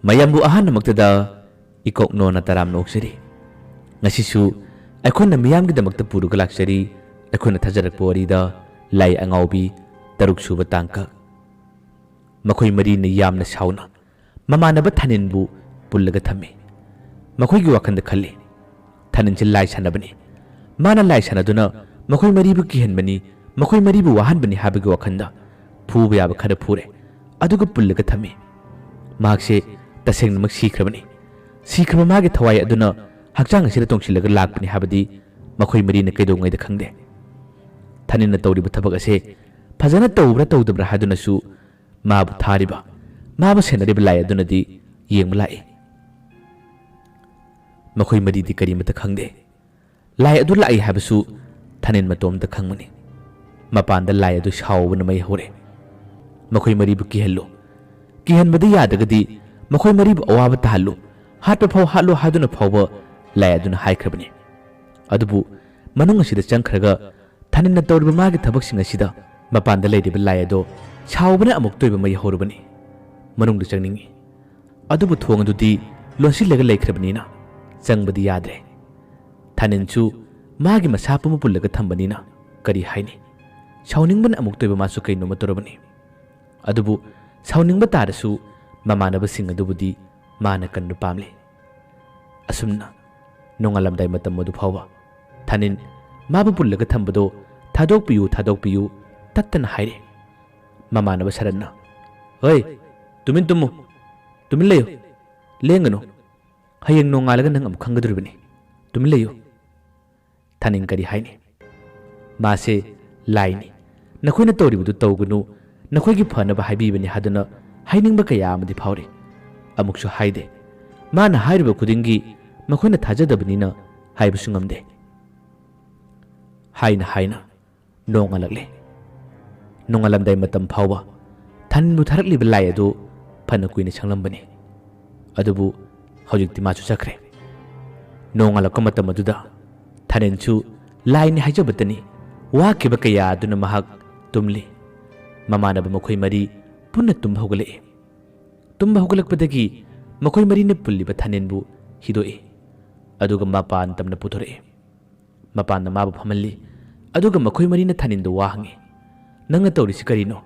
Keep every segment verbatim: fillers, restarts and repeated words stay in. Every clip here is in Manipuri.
ꯃꯌꯥꯝꯕꯨ ꯑꯍꯥꯟꯕꯃꯛꯇꯗ ꯏꯀꯣꯛꯅꯣꯅ ꯇꯔꯥꯝꯅ ꯑꯣꯛꯆꯔꯤ꯫ ꯉꯁꯤꯁꯨ ꯑꯩꯈꯣꯏꯅ ꯃꯤꯌꯥꯝꯒꯤꯗꯃꯛꯇ ꯄꯨꯔꯒ ꯂꯥꯛꯆꯔꯤ꯫ ꯑꯩꯈꯣꯏꯅ ꯊꯥꯖꯔꯛꯄ ꯋꯥꯔꯤꯗ ꯂꯥꯏ ꯑꯉꯥꯎꯕꯤ, ꯇꯔꯨꯛ ꯁꯨꯕ ꯇꯥꯡꯀꯛ꯫ ꯃꯈꯣꯏ ꯃꯔꯤꯅ ꯌꯥꯝꯅ ꯁꯥꯎꯅ ꯃꯃꯥꯟꯅꯕ ꯊꯥꯅꯤꯟꯕꯨ ꯄꯨꯜꯂꯒ ꯊꯝꯃꯤ꯫ ꯃꯈꯣꯏꯒꯤ ꯋꯥꯈꯜꯗ ꯈꯜꯂꯤ, ꯊꯥꯅꯤꯟꯁꯤ ꯂꯥꯏ ꯁꯥꯟꯅꯕꯅꯤ꯫ ꯃꯥꯅ ꯂꯥꯏ ꯁꯥꯟꯅꯗꯨꯅ ꯃꯈꯣꯏ ꯃꯔꯤꯕꯨ ꯀꯤꯍꯟꯕꯅꯤ, ꯃꯈꯣꯏ ꯃꯔꯤꯕꯨ ꯋꯥꯍꯟꯕꯅꯤ ꯍꯥꯏꯕꯒꯤ ꯋꯥꯈꯜꯗ ꯐꯨꯕ ꯌꯥꯕ ꯈꯔ ꯐꯨꯔꯦ, ꯑꯗꯨꯒ ꯄꯨꯜꯂꯒ ꯊꯝꯃꯤ꯫ ꯃꯍꯥꯛꯁꯦ ꯇꯁꯦꯡꯅꯃꯛ ꯁꯤꯈ꯭ꯔꯕꯅꯤ꯫ ꯁꯤꯈ꯭ꯔꯕ ꯃꯥꯒꯤ ꯊꯋꯥꯏ ꯑꯗꯨꯅ ꯍꯛꯆꯥꯡ ꯑꯁꯤꯗ ꯇꯣꯡꯁꯤꯜꯂꯒ ꯂꯥꯛꯄꯅꯤ ꯍꯥꯏꯕꯗꯤ ꯃꯈꯣꯏ ꯃꯔꯤꯅ ꯀꯩꯗꯧꯉꯩꯗ ꯈꯪꯗꯦ꯫ ꯊꯥꯅꯤꯟꯅ ꯇꯧꯔꯤꯕ ꯊꯕꯛ ꯑꯁꯦ ꯐꯖꯅ ꯇꯧꯕ꯭ꯔꯥ ꯇꯧꯗꯕ꯭ꯔꯥ ꯍꯥꯏꯗꯨꯅꯁꯨ ꯃꯥꯕꯨ ꯊꯥꯔꯤꯕ, ꯃꯥꯕꯨ ꯁꯦꯟꯅꯔꯤꯕ ꯂꯥꯏ ꯑꯗꯨꯅꯗꯤ ꯌꯦꯡꯕ ꯂꯥꯛꯏ꯫ ꯃꯈꯣꯏ ꯃꯔꯤꯗꯤ ꯀꯔꯤꯃꯠꯇ ꯈꯪꯗꯦ꯫ ꯂꯥꯏ ꯑꯗꯨ ꯂꯥꯛꯏ ꯍꯥꯏꯕꯁꯨ ꯊꯥꯅꯤꯟ ꯃꯇꯣꯝꯇ ꯈꯪꯕꯅꯤ꯫ ꯃꯄꯥꯟꯗ ꯂꯥꯏ ꯑꯗꯨ ꯁꯥꯎꯕꯅ ꯃꯩ ꯍꯧꯔꯦ꯫ "ꯃꯈꯣꯏ ꯃꯔꯤꯕꯨ ꯀꯤꯍꯜꯂꯨ꯫ ꯀꯤꯍꯟꯕꯗꯤ ꯌꯥꯗ꯭ꯔꯒꯗꯤ ꯃꯈꯣꯏ ꯃꯔꯤꯕꯨ ꯑꯋꯥꯕ ꯇꯥꯍꯜꯂꯨ꯫ ꯍꯥꯠꯄ ꯐꯥꯎ ꯍꯥꯠꯂꯨ" ꯍꯥꯏꯗꯨꯅ ꯐꯥꯎꯕ ꯂꯥꯏ ꯑꯗꯨꯅ ꯍꯥꯏꯈ꯭ꯔꯕꯅꯤ꯫ ꯑꯗꯨꯕꯨ ꯃꯅꯨꯡ ꯑꯁꯤꯗ ꯆꯪꯈ꯭ꯔꯒ ꯊꯥꯅꯤꯟꯅ ꯇꯧꯔꯤꯕ ꯃꯥꯒꯤ ꯊꯕꯛꯁꯤꯡ ꯑꯁꯤꯗ ꯃꯄꯥꯟꯗ ꯂꯩꯔꯤꯕ ꯂꯥꯏ ꯑꯗꯣ ꯁꯥꯎꯕꯅ ꯑꯃꯨꯛꯇ ꯑꯣꯏꯕ ꯃꯩ ꯍꯧꯔꯕꯅꯤ꯫ ꯃꯅꯨꯡꯗ ꯆꯪꯅꯤꯡꯏ꯫ ꯑꯗꯨꯕꯨ ꯊꯣꯡ ꯑꯗꯨꯗꯤ ꯂꯣꯟꯁꯤꯜꯂꯒ ꯂꯩꯈ꯭ꯔꯕꯅꯤꯅ ꯆꯪꯕꯗꯤ ꯌꯥꯗ꯭ꯔꯦ꯫ ꯊꯥꯅꯤꯟꯁꯨ ꯃꯥꯒꯤ ꯃꯁꯥ ꯄꯨꯝꯕ ꯄꯨꯜꯂꯒ ꯊꯝꯕꯅꯤꯅ ꯀꯔꯤ ꯍꯥꯏꯅꯤ? ꯁꯥꯎꯅꯤꯡꯕꯅ ꯑꯃꯨꯛꯇ ꯑꯣꯏꯕ ꯃꯥꯁꯨ ꯀꯩꯅꯣꯝꯃ ꯇꯧꯔꯕꯅꯤ꯫ ꯑꯗꯨꯕꯨ ꯁꯥꯎꯅꯤꯡꯕ ꯇꯥꯔꯁꯨ ꯃꯃꯥꯟꯅꯕꯁꯤꯡ ꯑꯗꯨꯕꯨꯗꯤ ꯃꯥꯅ ꯀꯟꯕ ꯄꯥꯝꯂꯤ꯫ ꯑꯁꯨꯝꯅ ꯅꯣꯡꯉꯥꯜꯂꯝꯗꯥꯏ ꯃꯇꯝ ꯑꯗꯨ ꯐꯥꯎꯕ ꯊꯥꯅꯤꯟ ꯃꯥꯕꯨ ꯄꯨꯜꯂꯒ ꯊꯝꯕꯗꯣ "ꯊꯥꯗꯣꯛꯄꯤꯌꯨ, ꯊꯥꯗꯣꯛꯄꯤꯌꯨ" ꯇꯠꯇꯅ ꯍꯥꯏꯔꯤ꯫ ꯃꯃꯥꯟꯅꯕ ꯁꯔꯠꯅ, "ꯍꯣꯏ, ꯇꯨꯃꯤꯟ ꯇꯨꯝꯃꯨ, ꯇꯨꯃꯤꯟ ꯂꯩꯌꯨ, ꯂꯦꯡꯒꯅꯨ꯫ ꯍꯌꯦꯡ ꯅꯣꯡꯉꯥꯜꯂꯒ ꯅꯪ ꯑꯃꯨꯛ ꯈꯪꯒꯗꯧꯔꯤꯕꯅꯤ꯫ ꯇꯨꯃꯤꯟ ꯂꯩꯌꯨ꯫" ꯊꯥꯅꯤꯟ ꯀꯔꯤ ꯍꯥꯏꯅꯤ? ꯃꯥꯁꯦ ꯂꯥꯏꯅꯤ꯫ ꯅꯈꯣꯏꯅ ꯇꯧꯔꯤꯕꯗꯨ ꯇꯧꯒꯅꯨ, ꯅꯈꯣꯏꯒꯤ ꯐꯅꯕ ꯍꯥꯏꯕꯤꯕꯅꯤ ꯍꯥꯏꯗꯨꯅ ꯍꯥꯏꯅꯤꯡꯕ ꯀꯌꯥ ꯑꯃꯗꯤ ꯐꯥꯎꯔꯤ꯫ ꯑꯃꯨꯛꯁꯨ ꯍꯥꯏꯗꯦ꯫ ꯃꯥꯅ ꯍꯥꯏꯔꯤꯕ ꯈꯨꯗꯤꯡꯒꯤ ꯃꯈꯣꯏꯅ ꯊꯥꯖꯗꯕꯅꯤꯅ ꯍꯥꯏꯕꯁꯨ ꯉꯝꯗꯦ꯫ ꯍꯥꯏꯅ ꯍꯥꯏꯅ ꯅꯣꯡꯉꯥꯜꯂꯛꯂꯦ꯫ ꯅꯣꯡꯉꯥꯜꯂꯝꯗꯥꯏ ꯃꯇꯝ ꯐꯥꯎꯕ ꯊꯥꯅꯤꯟꯕꯨ ꯊꯥꯔꯛꯂꯤꯕ ꯂꯥꯏ ꯑꯗꯨ ꯐꯅ ꯀꯨꯏꯅ ꯁꯪꯂꯝꯕꯅꯤ꯫ ꯑꯗꯨꯕꯨ ꯍꯧꯖꯤꯛꯇꯤ ꯃꯥꯁꯨ ꯆꯠꯈ꯭ꯔꯦ꯫ ꯅꯣꯡꯉꯥꯜꯂꯛꯄ ꯃꯇꯝ ꯑꯗꯨꯗ ꯊꯥꯅꯤꯟꯁꯨ ꯂꯥꯏꯅꯤ ꯍꯥꯏꯖꯕꯇꯅꯤ, ꯋꯥꯈꯤꯕ ꯀꯌꯥ ꯑꯗꯨꯅ ꯃꯍꯥꯛ ꯇꯨꯝꯂꯤ꯫ ꯃꯃꯥꯟꯅꯕ ꯃꯈꯣꯏ ꯃꯔꯤ ꯄꯨꯟꯅ ꯇꯨꯝꯕ ꯍꯧꯒꯠꯂꯛꯏ꯫ ꯇꯨꯝꯕ ꯍꯧꯒꯠꯂꯛꯄꯗꯒꯤ ꯃꯈꯣꯏ ꯃꯔꯤꯅ ꯄꯨꯜꯂꯤꯕ ꯊꯥꯅꯤꯟꯕꯨ ꯍꯤꯗꯣꯛꯏ꯫ ꯑꯗꯨꯒ ꯃꯄꯥꯟ ꯇꯝꯅ ꯄꯨꯊꯣꯔꯛꯏ꯫ ꯃꯄꯥꯟꯗ ꯃꯥꯕꯨ ꯐꯝꯍꯜꯂꯤ꯫ ꯑꯗꯨꯒ ꯃꯈꯣꯏ ꯃꯔꯤꯅ ꯊꯥꯅꯤꯟꯗ ꯋꯥ ꯍꯪꯏ꯫ "ꯅꯪꯅ ꯇꯧꯔꯤꯁꯤ ꯀꯔꯤꯅꯣ?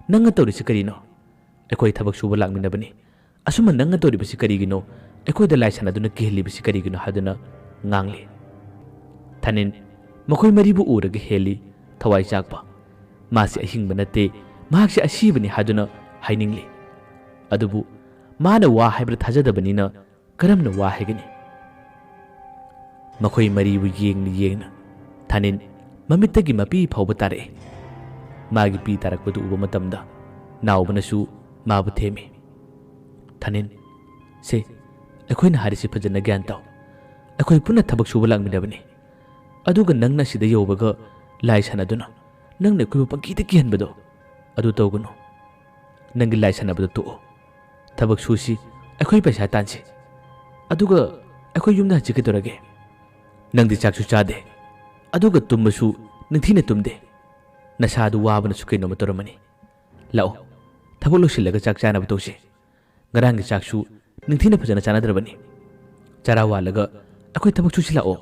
ꯅꯪꯅ ꯇꯧꯔꯤꯁꯤ ꯀꯔꯤꯅꯣ? ꯑꯩꯈꯣꯏ ꯊꯕꯛ ꯁꯨꯕ ꯂꯥꯛꯃꯤꯟꯅꯕꯅꯤ꯫ ꯑꯁꯨꯝꯅ ꯅꯪꯅ ꯇꯧꯔꯤꯕꯁꯤ ꯀꯔꯤꯒꯤꯅꯣ? ꯑꯩꯈꯣꯏꯗ ꯂꯥꯏ ꯁꯥꯟꯅꯗꯨꯅ ꯀꯤꯍꯜꯂꯤꯕꯁꯤ ꯀꯔꯤꯒꯤꯅꯣ?" ꯍꯥꯏꯗꯨꯅ ꯉꯥꯡꯂꯤ꯫ ꯊꯥꯅꯤꯟ ꯃꯈꯣꯏ ꯃꯔꯤꯕꯨ ꯎꯔꯒ ꯍꯦꯜꯂꯤ ꯊꯋꯥꯏ ꯆꯥꯛꯄ꯫ ꯃꯥꯁꯤ ꯑꯍꯤꯡꯕ ꯅꯠꯇꯦ, ꯃꯍꯥꯛꯁꯤ ꯑꯁꯤꯕꯅꯤ ꯍꯥꯏꯗꯨꯅ ꯍꯥꯏꯅꯤꯡꯂꯤ꯫ ꯑꯗꯨꯕꯨ ꯃꯥꯅ ꯋꯥ ꯍꯥꯏꯕꯗ ꯊꯥꯖꯗꯕꯅꯤꯅ ꯀꯔꯝꯅ ꯋꯥ ꯍꯥꯏꯒꯅꯤ? ꯃꯈꯣꯏ ꯃꯔꯤꯕꯨ ꯌꯦꯡꯅ ꯌꯦꯡꯅ ꯊꯥꯅꯤꯟ ꯃꯃꯤꯠꯇꯒꯤ ꯃꯄꯤ ꯐꯥꯎꯕ ꯇꯥꯔꯛꯏ꯫ ꯃꯥꯒꯤ ꯄꯤ ꯇꯥꯔꯛꯄꯗꯨ ꯎꯕ ꯃꯇꯝꯗ ꯅꯥꯎꯕꯅꯁꯨ ꯃꯥꯕꯨ ꯊꯦꯝꯃꯤ꯫ "ꯊꯥꯅꯤꯟ, ꯁꯦ, ꯑꯩꯈꯣꯏꯅ ꯍꯥꯏꯔꯤꯁꯤ ꯐꯖꯅ ꯒ꯭ꯌꯥꯟ ꯇꯥꯎ꯫ ꯑꯩꯈꯣꯏ ꯄꯨꯟꯅ ꯊꯕꯛ ꯁꯨꯕ ꯂꯥꯛꯃꯤꯟꯅꯕꯅꯤ꯫ ꯑꯗꯨꯒ ꯅꯪꯅ ꯁꯤꯗ ꯌꯧꯕꯒ ꯂꯥꯏ ꯁꯥꯟꯅꯗꯨꯅ ꯅꯪꯅ ꯑꯩꯈꯣꯏꯕꯨ ꯄꯪꯀꯤꯗ ꯀꯤꯍꯟꯕꯗꯣ, ꯑꯗꯨ ꯇꯧꯒꯅꯨ꯫ ꯅꯪꯒꯤ ꯂꯥꯏ ꯁꯥꯟꯅꯕꯗꯣ ꯇꯣꯛꯑꯣ꯫ ꯊꯕꯛ ꯁꯨꯁꯤ, ꯑꯩꯈꯣꯏ ꯄꯩꯁꯥ ꯇꯥꯟꯁꯤ꯫ ꯑꯗꯨꯒ ꯑꯩꯈꯣꯏ ꯌꯨꯝꯗ ꯍꯟꯁꯤ ꯀꯩꯗꯧꯔꯒꯦ? ꯅꯪꯗꯤ ꯆꯥꯛꯁꯨ ꯆꯥꯗꯦ, ꯑꯗꯨꯒ ꯇꯨꯝꯕꯁꯨ ꯅꯤꯡꯊꯤꯅ ꯇꯨꯝꯗꯦ꯫ ꯅꯁꯥꯗꯨ ꯋꯥꯕꯅꯁꯨ ꯀꯩꯅꯣꯝꯃ ꯇꯧꯔꯝꯃꯅꯤ꯫ ꯂꯥꯛꯑꯣ, ꯊꯕꯛ ꯂꯣꯏꯁꯤꯜꯂꯒ ꯆꯥꯛ ꯆꯥꯅꯕ ꯇꯧꯁꯤ꯫ ꯉꯔꯥꯡꯒꯤ ꯆꯥꯛꯁꯨ ꯅꯤꯡꯊꯤꯅ ꯐꯖꯅ ꯆꯥꯅꯗ꯭ꯔꯕꯅꯤ꯫ ꯆꯔꯥ ꯋꯥꯜꯂꯒ ꯑꯩꯈꯣꯏ ꯊꯕꯛ ꯁꯨꯁꯤ ꯂꯥꯛꯑꯣ꯫"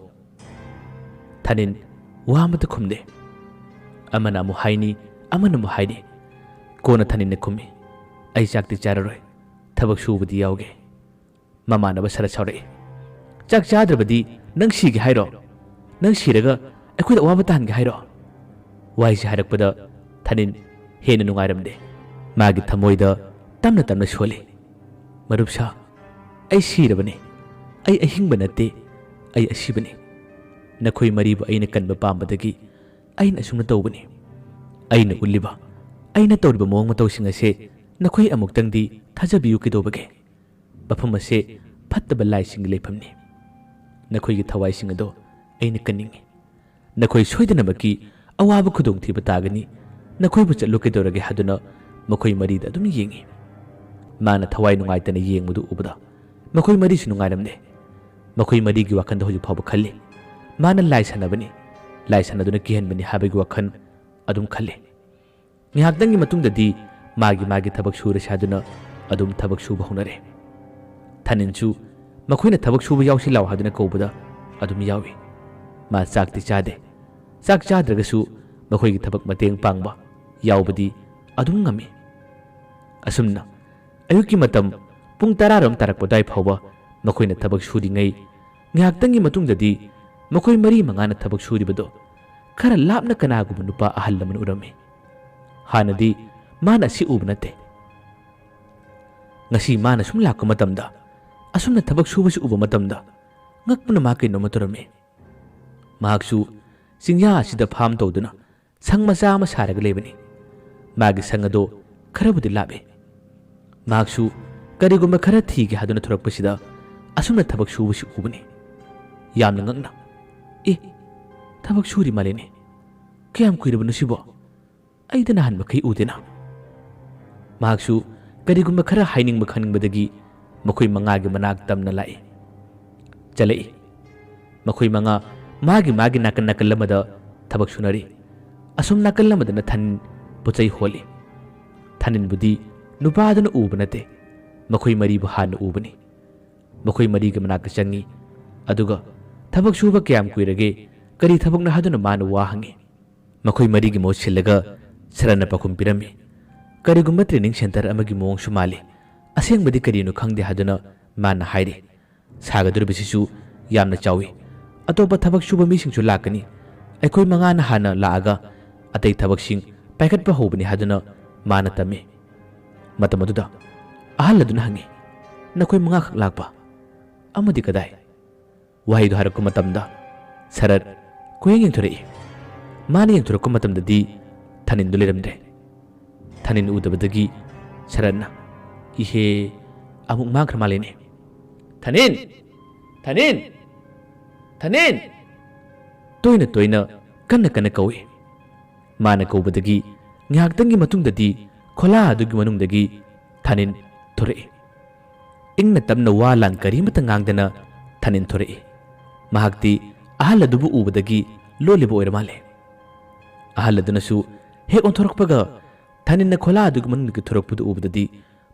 ꯊꯥꯅꯤꯟ ꯋꯥ ꯑꯃꯠꯇ ꯈꯨꯝꯗꯦ꯫ ꯑꯃꯅ ꯑꯃꯨꯛ ꯍꯥꯏꯅꯤ, ꯑꯃꯅ ꯑꯃꯨꯛ ꯍꯥꯏꯅꯤ꯫ ꯀꯣꯟꯅ ꯊꯥꯅꯤꯟꯅ ꯈꯨꯝꯃꯤ, "ꯑꯩ ꯆꯥꯛꯇꯤ ꯆꯥꯔꯔꯣꯏ, ꯊꯕꯛ ꯁꯨꯕꯗꯤ ꯌꯥꯎꯒꯦ꯫" ꯃꯃꯥꯟꯅꯕ ꯁꯔꯠ ꯁꯥꯎꯔꯛꯏ꯫ "ꯆꯥꯛ ꯆꯥꯗ꯭ꯔꯕꯗꯤ ꯅꯪ ꯁꯤꯒꯦ ꯍꯥꯏꯔꯣ? ꯅꯪ ꯁꯤꯔꯒ ꯑꯩꯈꯣꯏꯗ ꯑꯋꯥꯕ ꯇꯥꯍꯟꯒꯦ ꯍꯥꯏꯔꯣ?" ꯋꯥꯍꯩꯁꯤ ꯍꯥꯏꯔꯛꯄꯗ ꯊꯥꯅꯤꯟ ꯍꯦꯟꯅ ꯅꯨꯡꯉꯥꯏꯔꯝꯗꯦ꯫ ꯃꯥꯒꯤ ꯊꯃꯣꯏꯗ ꯇꯞꯅ ꯇꯞꯅ ꯁꯣꯜꯂꯤ꯫ "ꯃꯔꯨꯞꯁꯥ, ꯑꯩ ꯁꯤꯔꯕꯅꯤ꯫ ꯑꯩ ꯑꯍꯤꯡꯕ ꯅꯠꯇꯦ, ꯑꯩ ꯑꯁꯤꯕꯅꯤ꯫ ꯅꯈꯣꯏ ꯃꯔꯤꯕꯨ ꯑꯩꯅ ꯀꯟꯕ ꯄꯥꯝꯕꯗꯒꯤ ꯑꯩꯅ ꯑꯁꯨꯝꯅ ꯇꯧꯕꯅꯤ꯫ ꯑꯩꯅ ꯎꯠꯂꯤꯕ, ꯑꯩꯅ ꯇꯧꯔꯤꯕ ꯃꯑꯣꯡ ꯃꯇꯧꯁꯤꯡ ꯑꯁꯦ ꯅꯈꯣꯏ ꯑꯃꯨꯛꯇꯪꯗꯤ ꯊꯥꯖꯕꯤꯌꯨ ꯀꯩꯗꯧꯕꯒꯦ? ꯃꯐꯝ ꯑꯁꯦ ꯐꯠꯇꯕ ꯂꯥꯏꯁꯤꯡꯒꯤ ꯂꯩꯐꯝꯅꯤ꯫ ꯅꯈꯣꯏꯒꯤ ꯊꯋꯥꯏꯁꯤꯡ ꯑꯗꯣ ꯑꯩꯅ ꯀꯟꯅꯤꯡꯏ꯫ ꯅꯈꯣꯏ ꯁꯣꯏꯗꯅꯃꯛꯀꯤ ꯑꯋꯥꯕ ꯈꯨꯗꯣꯡꯊꯤꯕ ꯇꯥꯒꯅꯤ꯫ ꯅꯈꯣꯏꯕꯨ ꯆꯠꯂꯨ ꯀꯩꯗꯧꯔꯒꯦ?" ꯍꯥꯏꯗꯨꯅ ꯃꯈꯣꯏ ꯃꯔꯤꯗ ꯑꯗꯨꯝ ꯌꯦꯡꯏ꯫ ꯃꯥꯅ ꯊꯋꯥꯏ ꯅꯨꯡꯉꯥꯏꯇꯅ ꯌꯦꯡꯕꯗꯨ ꯎꯕꯗ ꯃꯈꯣꯏ ꯃꯔꯤꯁꯨ ꯅꯨꯡꯉꯥꯏꯔꯝꯗꯦ꯫ ꯃꯈꯣꯏ ꯃꯔꯤꯒꯤ ꯋꯥꯈꯜꯗ ꯍꯧꯖꯤꯛ ꯐꯥꯎꯕ ꯈꯜꯂꯤ꯫ ꯃꯥꯅ ꯂꯥꯏ ꯁꯥꯟꯅꯕꯅꯤ, ꯂꯥꯏ ꯁꯥꯟꯅꯗꯨꯅ ꯀꯤꯍꯟꯕꯅꯤ ꯍꯥꯏꯕꯒꯤ ꯋꯥꯈꯜ ꯑꯗꯨꯝ ꯈꯜꯂꯤ꯫ ꯉꯥꯏꯍꯥꯛꯇꯪꯒꯤ ꯃꯇꯨꯡꯗꯗꯤ ꯃꯥꯒꯤ ꯃꯥꯒꯤ ꯊꯕꯛ ꯁꯨꯔꯁꯤ ꯍꯥꯏꯗꯨꯅ ꯑꯗꯨꯝ ꯊꯕꯛ ꯁꯨꯕ ꯍꯧꯅꯔꯦ꯫ ꯊꯥꯅꯤꯟꯁꯨ ꯃꯈꯣꯏꯅ ꯊꯕꯛ ꯁꯨꯕ ꯌꯥꯎꯁꯤ ꯂꯥꯎ ꯍꯥꯏꯗꯨꯅ ꯀꯧꯕꯗ ꯑꯗꯨꯝ ꯌꯥꯎꯏ꯫ ꯃꯥ ꯆꯥꯛꯇꯤ ꯆꯥꯗꯦ꯫ ꯆꯥꯛ ꯆꯥꯗ꯭ꯔꯒꯁꯨ ꯃꯈꯣꯏꯒꯤ ꯊꯕꯛ ꯃꯇꯦꯡ ꯄꯥꯡꯕ ꯌꯥꯎꯕꯗꯤ ꯑꯗꯨꯝ ꯉꯝꯃꯤ꯫ ꯑꯁꯨꯝꯅ ꯑꯌꯨꯛꯀꯤ ꯃꯇꯝ ꯄꯨꯡ ꯇꯔꯥꯔꯣꯝ ꯇꯥꯔꯛꯄ ꯑꯗꯨꯋꯥꯏ ꯐꯥꯎꯕ ꯃꯈꯣꯏꯅ ꯊꯕꯛ ꯁꯨꯔꯤꯉꯩ, ꯉꯥꯏꯍꯥꯛꯇꯪꯒꯤ ꯃꯇꯨꯡꯗꯗꯤ ꯃꯈꯣꯏ ꯃꯔꯤ ꯃꯉꯥꯅ ꯊꯕꯛ ꯁꯨꯔꯤꯕꯗꯣ ꯈꯔ ꯂꯥꯞꯅ ꯀꯅꯥꯒꯨꯝꯕ ꯅꯨꯄꯥ ꯑꯍꯜ ꯑꯃꯅ ꯎꯔꯝꯃꯤ꯫ ꯍꯥꯟꯅꯗꯤ ꯃꯥꯅ ꯑꯁꯤ ꯎꯕ ꯅꯠꯇꯦ꯫ ꯉꯁꯤ ꯃꯥꯅ ꯁꯨꯝ ꯂꯥꯛꯄ ꯃꯇꯝꯗ, ꯑꯁꯨꯝꯅ ꯊꯕꯛ ꯁꯨꯕꯁꯤ ꯎꯕ ꯃꯇꯝꯗ ꯉꯛꯄꯅ ꯃꯥ ꯀꯩꯅꯣꯝꯃ ꯇꯧꯔꯝꯃꯤ꯫ ꯃꯍꯥꯛꯁꯨ ꯆꯤꯡꯌꯥ ꯑꯁꯤꯗ ꯐꯥꯝ ꯇꯧꯗꯨꯅ ꯁꯪ ꯃꯆꯥ ꯑꯃ ꯁꯥꯔꯒ ꯂꯩꯕꯅꯤ꯫ ꯃꯥꯒꯤ ꯁꯪ ꯑꯗꯣ ꯈꯔꯕꯨꯗꯤ ꯂꯥꯞꯏ꯫ ꯃꯍꯥꯛꯁꯨ ꯀꯔꯤꯒꯨꯝꯕ ꯈꯔ ꯊꯤꯒꯦ ꯍꯥꯏꯗꯨꯅ ꯊꯣꯔꯛꯄꯁꯤꯗ ꯑꯁꯨꯝꯅ ꯊꯕꯛ ꯁꯨꯕꯁꯤ ꯎꯕꯅꯤ꯫ ꯌꯥꯝꯅ ꯉꯛꯅ, "ꯑꯦ, ꯊꯕꯛ ꯁꯨꯔꯤ ꯃꯥꯜꯂꯦꯅꯦ꯫ ꯀꯌꯥꯝ ꯀꯨꯏꯔꯕꯅꯣ ꯁꯤꯕꯣ? ꯑꯩꯗ ꯅꯍꯥꯟ ꯃꯈꯩ ꯎꯗꯦꯅ?" ꯃꯍꯥꯛꯁꯨ ꯀꯔꯤꯒꯨꯝꯕ ꯈꯔ ꯍꯥꯏꯅꯤꯡꯕ ꯈꯪꯅꯤꯡꯕꯗꯒꯤ ꯃꯈꯣꯏ ꯃꯉꯥꯒꯤ ꯃꯅꯥꯛ ꯇꯝꯅ ꯂꯥꯛꯏ꯫ ꯆꯠꯂꯛꯏ꯫ ꯃꯈꯣꯏ ꯃꯉꯥ ꯃꯥꯒꯤ ꯃꯥꯒꯤ ꯅꯥꯀꯟ ꯅꯥꯀꯜ ꯑꯃꯗ ꯊꯕꯛ ꯁꯨꯅꯔꯤ꯫ ꯑꯁꯣꯝ ꯅꯥꯀꯜ ꯑꯃꯗꯅ ꯊꯥꯅꯤꯟ ꯄꯣꯠꯆꯩ ꯍꯣꯜꯂꯤ꯫ ꯊꯥꯅꯤꯟꯕꯨꯗꯤ ꯅꯨꯄꯥꯗꯨꯅ ꯎꯕ ꯅꯠꯇꯦ, ꯃꯈꯣꯏ ꯃꯔꯤꯕꯨ ꯍꯥꯟꯅ ꯎꯕꯅꯤ꯫ ꯃꯈꯣꯏ ꯃꯔꯤꯒꯤ ꯃꯅꯥꯛꯇ ꯆꯪꯉꯤ꯫ ꯑꯗꯨꯒ ꯊꯕꯛ ꯁꯨꯕ ꯀꯌꯥꯝ ꯀꯨꯏꯔꯒꯦ, ꯀꯔꯤ ꯊꯕꯛꯅꯣ ꯍꯥꯏꯗꯨꯅ ꯃꯥꯅ ꯋꯥ ꯍꯪꯉꯤ꯫ ꯃꯈꯣꯏ ꯃꯔꯤꯒꯤ ꯃꯍꯨꯠ ꯁꯤꯜꯂꯒ ꯁꯔꯠꯅ ꯄꯥꯎꯈꯨꯝ ꯄꯤꯔꯝꯃꯤ꯫ ꯀꯔꯤꯒꯨꯝꯕ training centre ꯑꯃꯒꯤ ꯃꯑꯣꯡꯁꯨ ꯃꯥꯜꯂꯤ꯫ ꯑꯁꯦꯡꯕꯗꯤ ꯀꯔꯤꯅꯣ ꯈꯪꯗꯦ ꯍꯥꯏꯗꯨꯅ ꯃꯥꯅ ꯍꯥꯏꯔꯤ꯫ ꯁꯥꯒꯗꯧꯔꯤꯕꯁꯤꯁꯨ ꯌꯥꯝꯅ ꯆꯥꯎꯏ꯫ ꯑꯇꯣꯞꯄ ꯊꯕꯛ ꯁꯨꯕ ꯃꯤꯁꯤꯡꯁꯨ ꯂꯥꯛꯀꯅꯤ꯫ ꯑꯩꯈꯣꯏ ꯃꯉꯥꯅ ꯍꯥꯟꯅ ꯂꯥꯛꯑꯒ ꯑꯇꯩ ꯊꯕꯛꯁꯤꯡ ꯄꯥꯏꯈꯠꯄ ꯍꯧꯕꯅꯤ ꯍꯥꯏꯗꯨꯅ ꯃꯥꯅ ꯇꯝꯃꯤ꯫ ꯃꯇꯝ ꯑꯗꯨꯗ ꯑꯍꯜ ꯑꯗꯨꯅ ꯍꯪꯉꯤ, "ꯅꯈꯣꯏ ꯃꯉꯥꯈꯛ ꯂꯥꯛꯄ? ꯑꯃꯗꯤ ꯀꯗꯥꯏ?" ꯋꯥꯍꯩꯗꯨ ꯍꯥꯏꯔꯛꯄ ꯃꯇꯝꯗ ꯁꯔꯠ ꯀꯣꯏꯌꯦꯡ ꯌꯦꯡꯊꯣꯔꯛꯏ꯫ ꯃꯥꯅ ꯌꯦꯡꯊꯣꯔꯛꯄ ꯃꯇꯝꯗꯗꯤ ꯊꯥꯅꯤꯟꯗꯨ ꯂꯩꯔꯝꯗ꯭ꯔꯦ꯫ ꯊꯥꯅꯤꯟ ꯎꯗꯕꯗꯒꯤ ꯁꯔꯠꯅ, "ꯏꯍꯦ, ꯑꯃꯨꯛ ꯃꯥꯡꯈ꯭ꯔ ꯃꯥꯜꯂꯦꯅꯦ꯫ ꯊꯥꯅꯤꯟ! ꯊꯥꯅꯤꯟ! ꯊꯥꯅꯤꯟ!" ꯇꯣꯏꯅ ꯇꯣꯏꯅ ꯀꯟꯅ ꯀꯟꯅ ꯀꯧꯏ꯫ ꯃꯥꯅ ꯀꯧꯕꯗꯒꯤ ꯉꯥꯏꯍꯥꯛꯇꯪꯒꯤ ꯃꯇꯨꯡꯗꯗꯤ ꯈꯣꯂꯥ ꯑꯗꯨꯒꯤ ꯃꯅꯨꯡꯗꯒꯤ ꯊꯥꯅꯤꯟ ꯊꯣꯔꯛꯏ꯫ ꯏꯪꯅ ꯇꯞꯅ ꯋꯥ ꯂꯥꯟ ꯀꯔꯤꯃꯠꯇ ꯉꯥꯡꯗꯅ ꯊꯥꯅꯤꯟ ꯊꯣꯔꯛꯏ꯫ ꯃꯍꯥꯛꯇꯤ ꯑꯍꯜ ꯑꯗꯨꯕꯨ ꯎꯕꯗꯒꯤ ꯂꯣꯜꯂꯤꯕ ꯑꯣꯏꯔ ꯃꯥꯜꯂꯦ꯫ ꯑꯍꯜ ꯑꯗꯨꯅꯁꯨ ꯍꯦꯛ ꯑꯣꯟꯊꯣꯔꯛꯄꯒ ꯊꯥꯅꯤꯟꯅ ꯈꯣꯂꯥ ꯑꯗꯨꯒꯤ ꯃꯅꯨꯡꯗꯒꯤ ꯊꯣꯔꯛꯄꯗꯨ ꯎꯕꯗꯗꯤ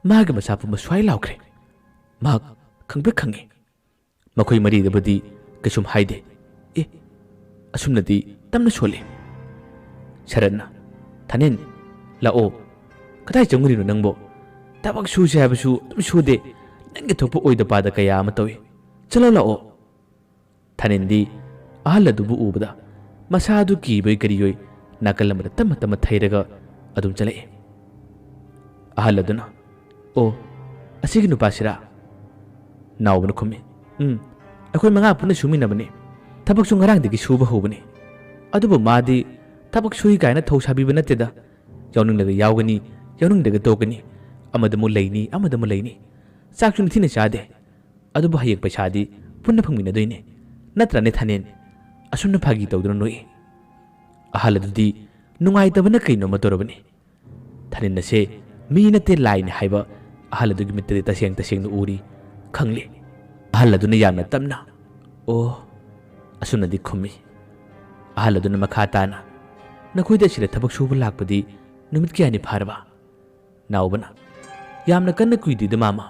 ꯃꯥꯒꯤ ꯃꯁꯥ ꯄꯨꯝꯕ ꯁ꯭ꯋꯥꯏ ꯂꯥꯎꯈ꯭ꯔꯦ꯫ ꯃꯍꯥꯛ ꯈꯪꯄ꯭ꯔꯦꯛ ꯈꯪꯉꯤ꯫ ꯃꯈꯣꯏ ꯃꯔꯤꯗꯕꯨꯗꯤ ꯀꯩꯁꯨꯝ ꯍꯥꯏꯗꯦ꯫ ꯑꯦ, ꯑꯁꯨꯝꯅꯗꯤ ꯇꯞꯅ ꯁꯣꯜꯂꯤ꯫ ꯁꯔꯠꯅ, "ꯊꯥꯅꯤꯟ, ꯂꯥꯛꯑꯣ꯫ ꯀꯗꯥꯏ ꯆꯪꯉꯨꯔꯤꯅꯣ ꯅꯪꯕꯣ? ꯊꯕꯛ ꯁꯨꯁꯦ ꯍꯥꯏꯕꯁꯨ ꯑꯗꯨꯝ ꯁꯨꯗꯦ꯫ ꯅꯪꯒꯤ ꯊꯣꯛꯄ ꯑꯣꯏꯗ ꯄꯥꯗ ꯀꯌꯥ ꯑꯃ ꯇꯧꯏ꯫ ꯆꯠꯂꯣ ꯂꯥꯛꯑꯣ꯫" ꯊꯥꯅꯤꯟꯗꯤ ꯑꯍꯜ ꯑꯗꯨꯕꯨ ꯎꯕꯗ ꯃꯁꯥꯗꯨ ꯀꯤꯕꯣꯏ ꯀꯔꯤꯌꯣꯏ ꯅꯥꯀꯜ ꯑꯃꯗ ꯇꯞꯅ ꯇꯞꯅ ꯊꯩꯔꯒ ꯑꯗꯨꯝ ꯆꯠꯂꯛꯏ꯫ ꯑꯍꯜ ꯑꯗꯨꯅ, "ꯑꯣ, ꯑꯁꯤꯒꯤ ꯅꯨꯄꯥꯁꯤꯔꯥ?" ꯅꯥꯎꯕꯅ ꯈꯨꯝꯃꯤ, "ꯎꯝ, ꯑꯩꯈꯣꯏ ꯃꯉꯥ ꯄꯨꯟꯅ ꯁꯨꯃꯤꯟꯅꯕꯅꯤ꯫ ꯊꯕꯛꯁꯨ ꯉꯔꯥꯡꯗꯒꯤ ꯁꯨꯕ ꯍꯧꯕꯅꯤ꯫ ꯑꯗꯨꯕꯨ ꯃꯥꯗꯤ ꯊꯕꯛ ꯁꯨꯏ ꯀꯥꯏꯅ ꯊꯧ ꯁꯥꯕꯤꯕ ꯅꯠꯇꯦꯗ꯫ ꯌꯥꯎꯅꯤꯡꯂꯒ ꯌꯥꯎꯒꯅꯤ, ꯌꯥꯎꯅꯤꯡꯗ꯭ꯔꯒ ꯇꯣꯛꯀꯅꯤ꯫ ꯑꯃꯗꯃꯨꯛ ꯂꯩꯅꯤ, ꯑꯃꯗꯃꯨꯛ ꯂꯩꯅꯤ꯫ ꯆꯥꯛꯁꯨ ꯅꯤꯡꯊꯤꯅ ꯆꯥꯗꯦ꯫ ꯑꯗꯨꯕꯨ ꯍꯌꯦꯡ ꯄꯩꯁꯥꯗꯤ ꯄꯨꯟꯅ ꯐꯪꯃꯤꯟꯅꯗꯣꯏꯅꯦ꯫ ꯅꯠꯇ꯭ꯔꯅꯦ ꯊꯥꯅꯦꯟ? ꯑꯁꯨꯝꯅ ꯐꯥꯒꯤ ꯇꯧꯗꯨꯅ ꯅꯣꯛꯏ꯫" ꯑꯍꯜ ꯑꯗꯨꯗꯤ ꯅꯨꯡꯉꯥꯏꯇꯕꯅ ꯀꯩꯅꯣꯝꯃ ꯇꯧꯔꯕꯅꯤ꯫ ꯊꯥꯅꯦꯟ ꯑꯁꯦ ꯃꯤ ꯅꯠꯇꯦ ꯂꯥꯏꯅꯤ ꯍꯥꯏꯕ ꯑꯍꯜ ꯑꯗꯨꯒꯤ ꯃꯤꯠꯇꯗꯤ ꯇꯁꯦꯡ ꯇꯁꯦꯡꯅ ꯎꯔꯤ, ꯈꯪꯂꯤ꯫ ꯑꯍꯜ ꯑꯗꯨꯅ ꯌꯥꯝꯅ ꯇꯞꯅ, "ꯑꯣ," ꯑꯁꯨꯝꯅꯗꯤ ꯈꯨꯝꯃꯤ꯫ ꯑꯍꯜ ꯑꯗꯨꯅ ꯃꯈꯥ ꯇꯥꯅ, "ꯅꯈꯣꯏꯗ ꯑꯁꯤꯗ ꯊꯕꯛ ꯁꯨꯕ ꯂꯥꯛꯄꯗꯤ ꯅꯨꯃꯤꯠ ꯀꯌꯥꯅꯤ ꯐꯥꯔꯕ?" ꯅꯥꯎꯕꯅ, "ꯌꯥꯝꯅ ꯀꯟꯅ ꯀꯨꯏꯗ꯭ꯔꯤꯗ, ꯃꯥꯃ꯫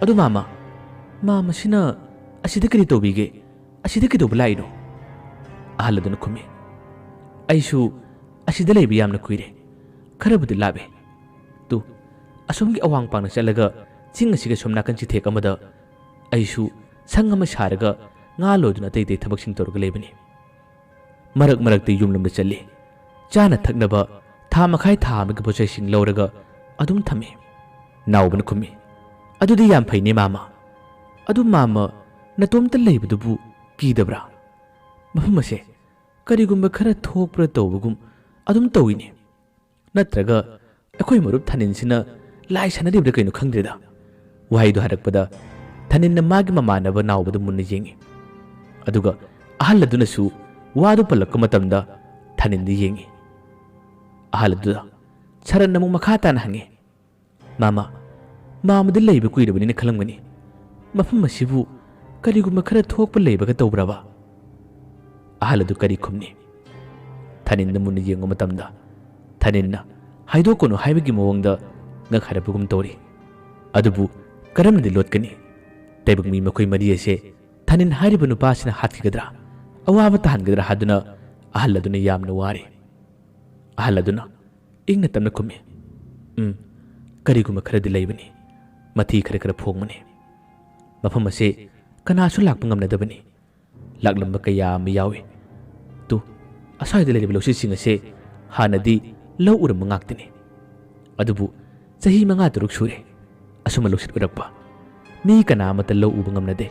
ꯑꯗꯨ ꯃꯥꯃ, ꯃꯥꯃꯁꯤꯅ ꯑꯁꯤꯗ ꯀꯔꯤ ꯇꯧꯕꯤꯒꯦ? ꯑꯁꯤꯗ ꯀꯩꯗꯧꯕ ꯂꯥꯛꯏꯅꯣ?" ꯑꯍꯜ ꯑꯗꯨꯅ ꯈꯨꯝꯃꯤ, "ꯑꯩꯁꯨ ꯑꯁꯤꯗ ꯂꯩꯕ ꯌꯥꯝꯅ ꯀꯨꯏꯔꯦ꯫ ꯈꯔꯕꯨꯗꯤ ꯂꯥꯞꯄꯦ꯫ ꯇꯨ, ꯑꯁꯣꯝꯒꯤ ꯑꯋꯥꯡ ꯄꯥꯡꯅ ꯆꯠꯂꯒ ꯆꯤꯡ ꯑꯁꯤꯒꯤ ꯑꯁꯣꯝ ꯅꯥꯀꯟ ꯆꯤꯊꯦꯛ ꯑꯃꯗ ꯑꯩꯁꯨ ꯁꯪ ꯑꯃ ꯁꯥꯔꯒ ꯉꯥ ꯂꯣꯏꯗꯨꯅ ꯑꯇꯩ ꯑꯇꯩ ꯊꯕꯛꯁꯤꯡ ꯇꯧꯔꯒ ꯂꯩꯕꯅꯤ꯫ ꯃꯔꯛ ꯃꯔꯛꯇ ꯌꯨꯝꯂꯣꯝꯗ ꯆꯠꯂꯤ꯫ ꯆꯥꯅ ꯊꯛꯅꯕ ꯊꯥ ꯃꯈꯥꯏ ꯊꯥ ꯑꯃꯒꯤ ꯄꯣꯠꯆꯩꯁꯤꯡ ꯂꯧꯔꯒ ꯑꯗꯨꯝ ꯊꯝꯃꯤ꯫" ꯅꯥꯎꯕꯅ ꯈꯨꯝꯃꯤ, "ꯑꯗꯨꯗꯤ ꯌꯥꯝ ꯐꯩꯅꯦ ꯃꯥꯃ꯫ ꯑꯗꯨ ꯃꯥꯃ, ꯅꯇꯣꯝꯇ ꯂꯩꯕꯗꯨꯕꯨ ꯀꯤꯗꯕ꯭ꯔꯥ? ꯃꯐꯝ ꯑꯁꯦ ꯀꯔꯤꯒꯨꯝꯕ ꯈꯔ ꯊꯣꯛꯄ꯭ꯔꯥ ꯇꯧꯕꯒꯨꯝ ꯑꯗꯨꯝ ꯇꯧꯏꯅꯦ꯫ ꯅꯠꯇ꯭ꯔꯒ ꯑꯩꯈꯣꯏ ꯃꯔꯨꯞ ꯊꯥꯅꯤꯟꯁꯤꯅ ꯂꯥꯏ ꯁꯥꯟꯅꯔꯤꯕ꯭ꯔꯥ ꯀꯩꯅꯣ ꯈꯪꯗ꯭ꯔꯦꯗ꯫" ꯋꯥꯍꯩꯗꯨ ꯍꯥꯏꯔꯛꯄꯗ ꯊꯥꯅꯤꯟꯅ ꯃꯥꯒꯤ ꯃꯃꯥꯟꯅꯕ ꯅꯥꯎꯕꯗ ꯃꯨꯟꯅ ꯌꯦꯡꯏ꯫ ꯑꯗꯨꯒ ꯑꯍꯜ ꯑꯗꯨꯅꯁꯨ ꯋꯥꯗꯨ ꯄꯜꯂꯛꯄ ꯃꯇꯝꯗ ꯊꯥꯅꯤꯟꯗ ꯌꯦꯡꯏ꯫ ꯑꯍꯜ ꯑꯗꯨꯗ ꯁꯔꯠꯅ ꯑꯃꯨꯛ ꯃꯈꯥ ꯇꯥꯅ ꯍꯪꯉꯤ, "ꯃꯥꯃ, ꯃꯥꯃꯗ ꯂꯩꯕ ꯀꯨꯏꯔꯕꯅꯤꯅ ꯈꯜꯂꯝꯒꯅꯤ꯫ ꯃꯐꯝ ꯑꯁꯤꯕꯨ ꯀꯔꯤꯒꯨꯝꯕ ꯈꯔ ꯊꯣꯛꯄ ꯂꯩꯕꯒ ꯇꯧꯕ꯭ꯔꯕ?" ꯑꯍꯜ ꯑꯗꯨ ꯀꯔꯤ ꯈꯨꯝꯅꯤ? ꯊꯥꯅꯤꯟꯗ ꯃꯨꯟꯅ ꯌꯦꯡꯕ ꯃꯇꯝꯗ ꯊꯥꯅꯤꯟꯅ ꯍꯥꯏꯗꯣꯛꯀꯅꯨ ꯍꯥꯏꯕꯒꯤ ꯃꯑꯣꯡꯗ ꯉꯛ ꯍꯥꯏꯔꯛꯄꯒꯨꯝ ꯇꯧꯔꯤ꯫ ꯑꯗꯨꯕꯨ ꯀꯔꯝꯅꯗꯤ ꯂꯣꯠꯀꯅꯤ? ꯂꯥꯏꯕꯛ ꯃꯤ ꯃꯈꯣꯏ ꯃꯔꯤ ꯑꯁꯦ ꯊꯥꯅꯤꯟ ꯍꯥꯏꯔꯤꯕ ꯅꯨꯄꯥꯁꯤꯅ ꯍꯥꯠꯈꯤꯒꯗ꯭ꯔꯥ, ꯑꯋꯥꯕ ꯇꯥꯍꯟꯒꯗ꯭ꯔꯥ ꯍꯥꯏꯗꯨꯅ ꯑꯍꯜ ꯑꯗꯨꯅ ꯌꯥꯝꯅ ꯋꯥꯔꯤ꯫ ꯑꯍꯜ ꯑꯗꯨꯅ ꯏꯪꯅ ꯇꯞꯅ ꯈꯨꯝꯃꯤ, "ꯎꯝ, ꯀꯔꯤꯒꯨꯝꯕ ꯈꯔꯗꯤ ꯂꯩꯕꯅꯤ꯫ ꯃꯊꯤ ꯈꯔ ꯈꯔ ꯐꯣꯡꯕꯅꯤ꯫ ꯃꯐꯝ ꯑꯁꯤ ꯀꯅꯥꯁꯨ ꯂꯥꯛꯄ ꯉꯝꯅꯗꯕꯅꯤ꯫ ꯂꯥꯛꯂꯝꯕ ꯀꯌꯥ ꯑꯃ ꯌꯥꯎꯏ꯫ ꯇꯨ, ꯑꯁ꯭ꯋꯥꯏꯗ ꯂꯩꯔꯤꯕ ꯂꯧꯁꯤꯁꯤꯡ ꯑꯁꯦ ꯍꯥꯟꯅꯗꯤ ꯂꯧ ꯎꯔꯝꯕ ꯉꯥꯛꯇꯅꯤ꯫ ꯑꯗꯨꯕꯨ ꯆꯍꯤ ꯃꯉꯥ ꯇꯔꯨꯛ ꯁꯨꯔꯦ ꯑꯁꯨꯝꯅ ꯂꯧꯁꯤꯠ ꯎꯔꯛꯄ꯫ ꯃꯤ ꯀꯅꯥ ꯑꯃꯠꯇ ꯂꯧ ꯎꯕ ꯉꯝꯅꯗꯦ,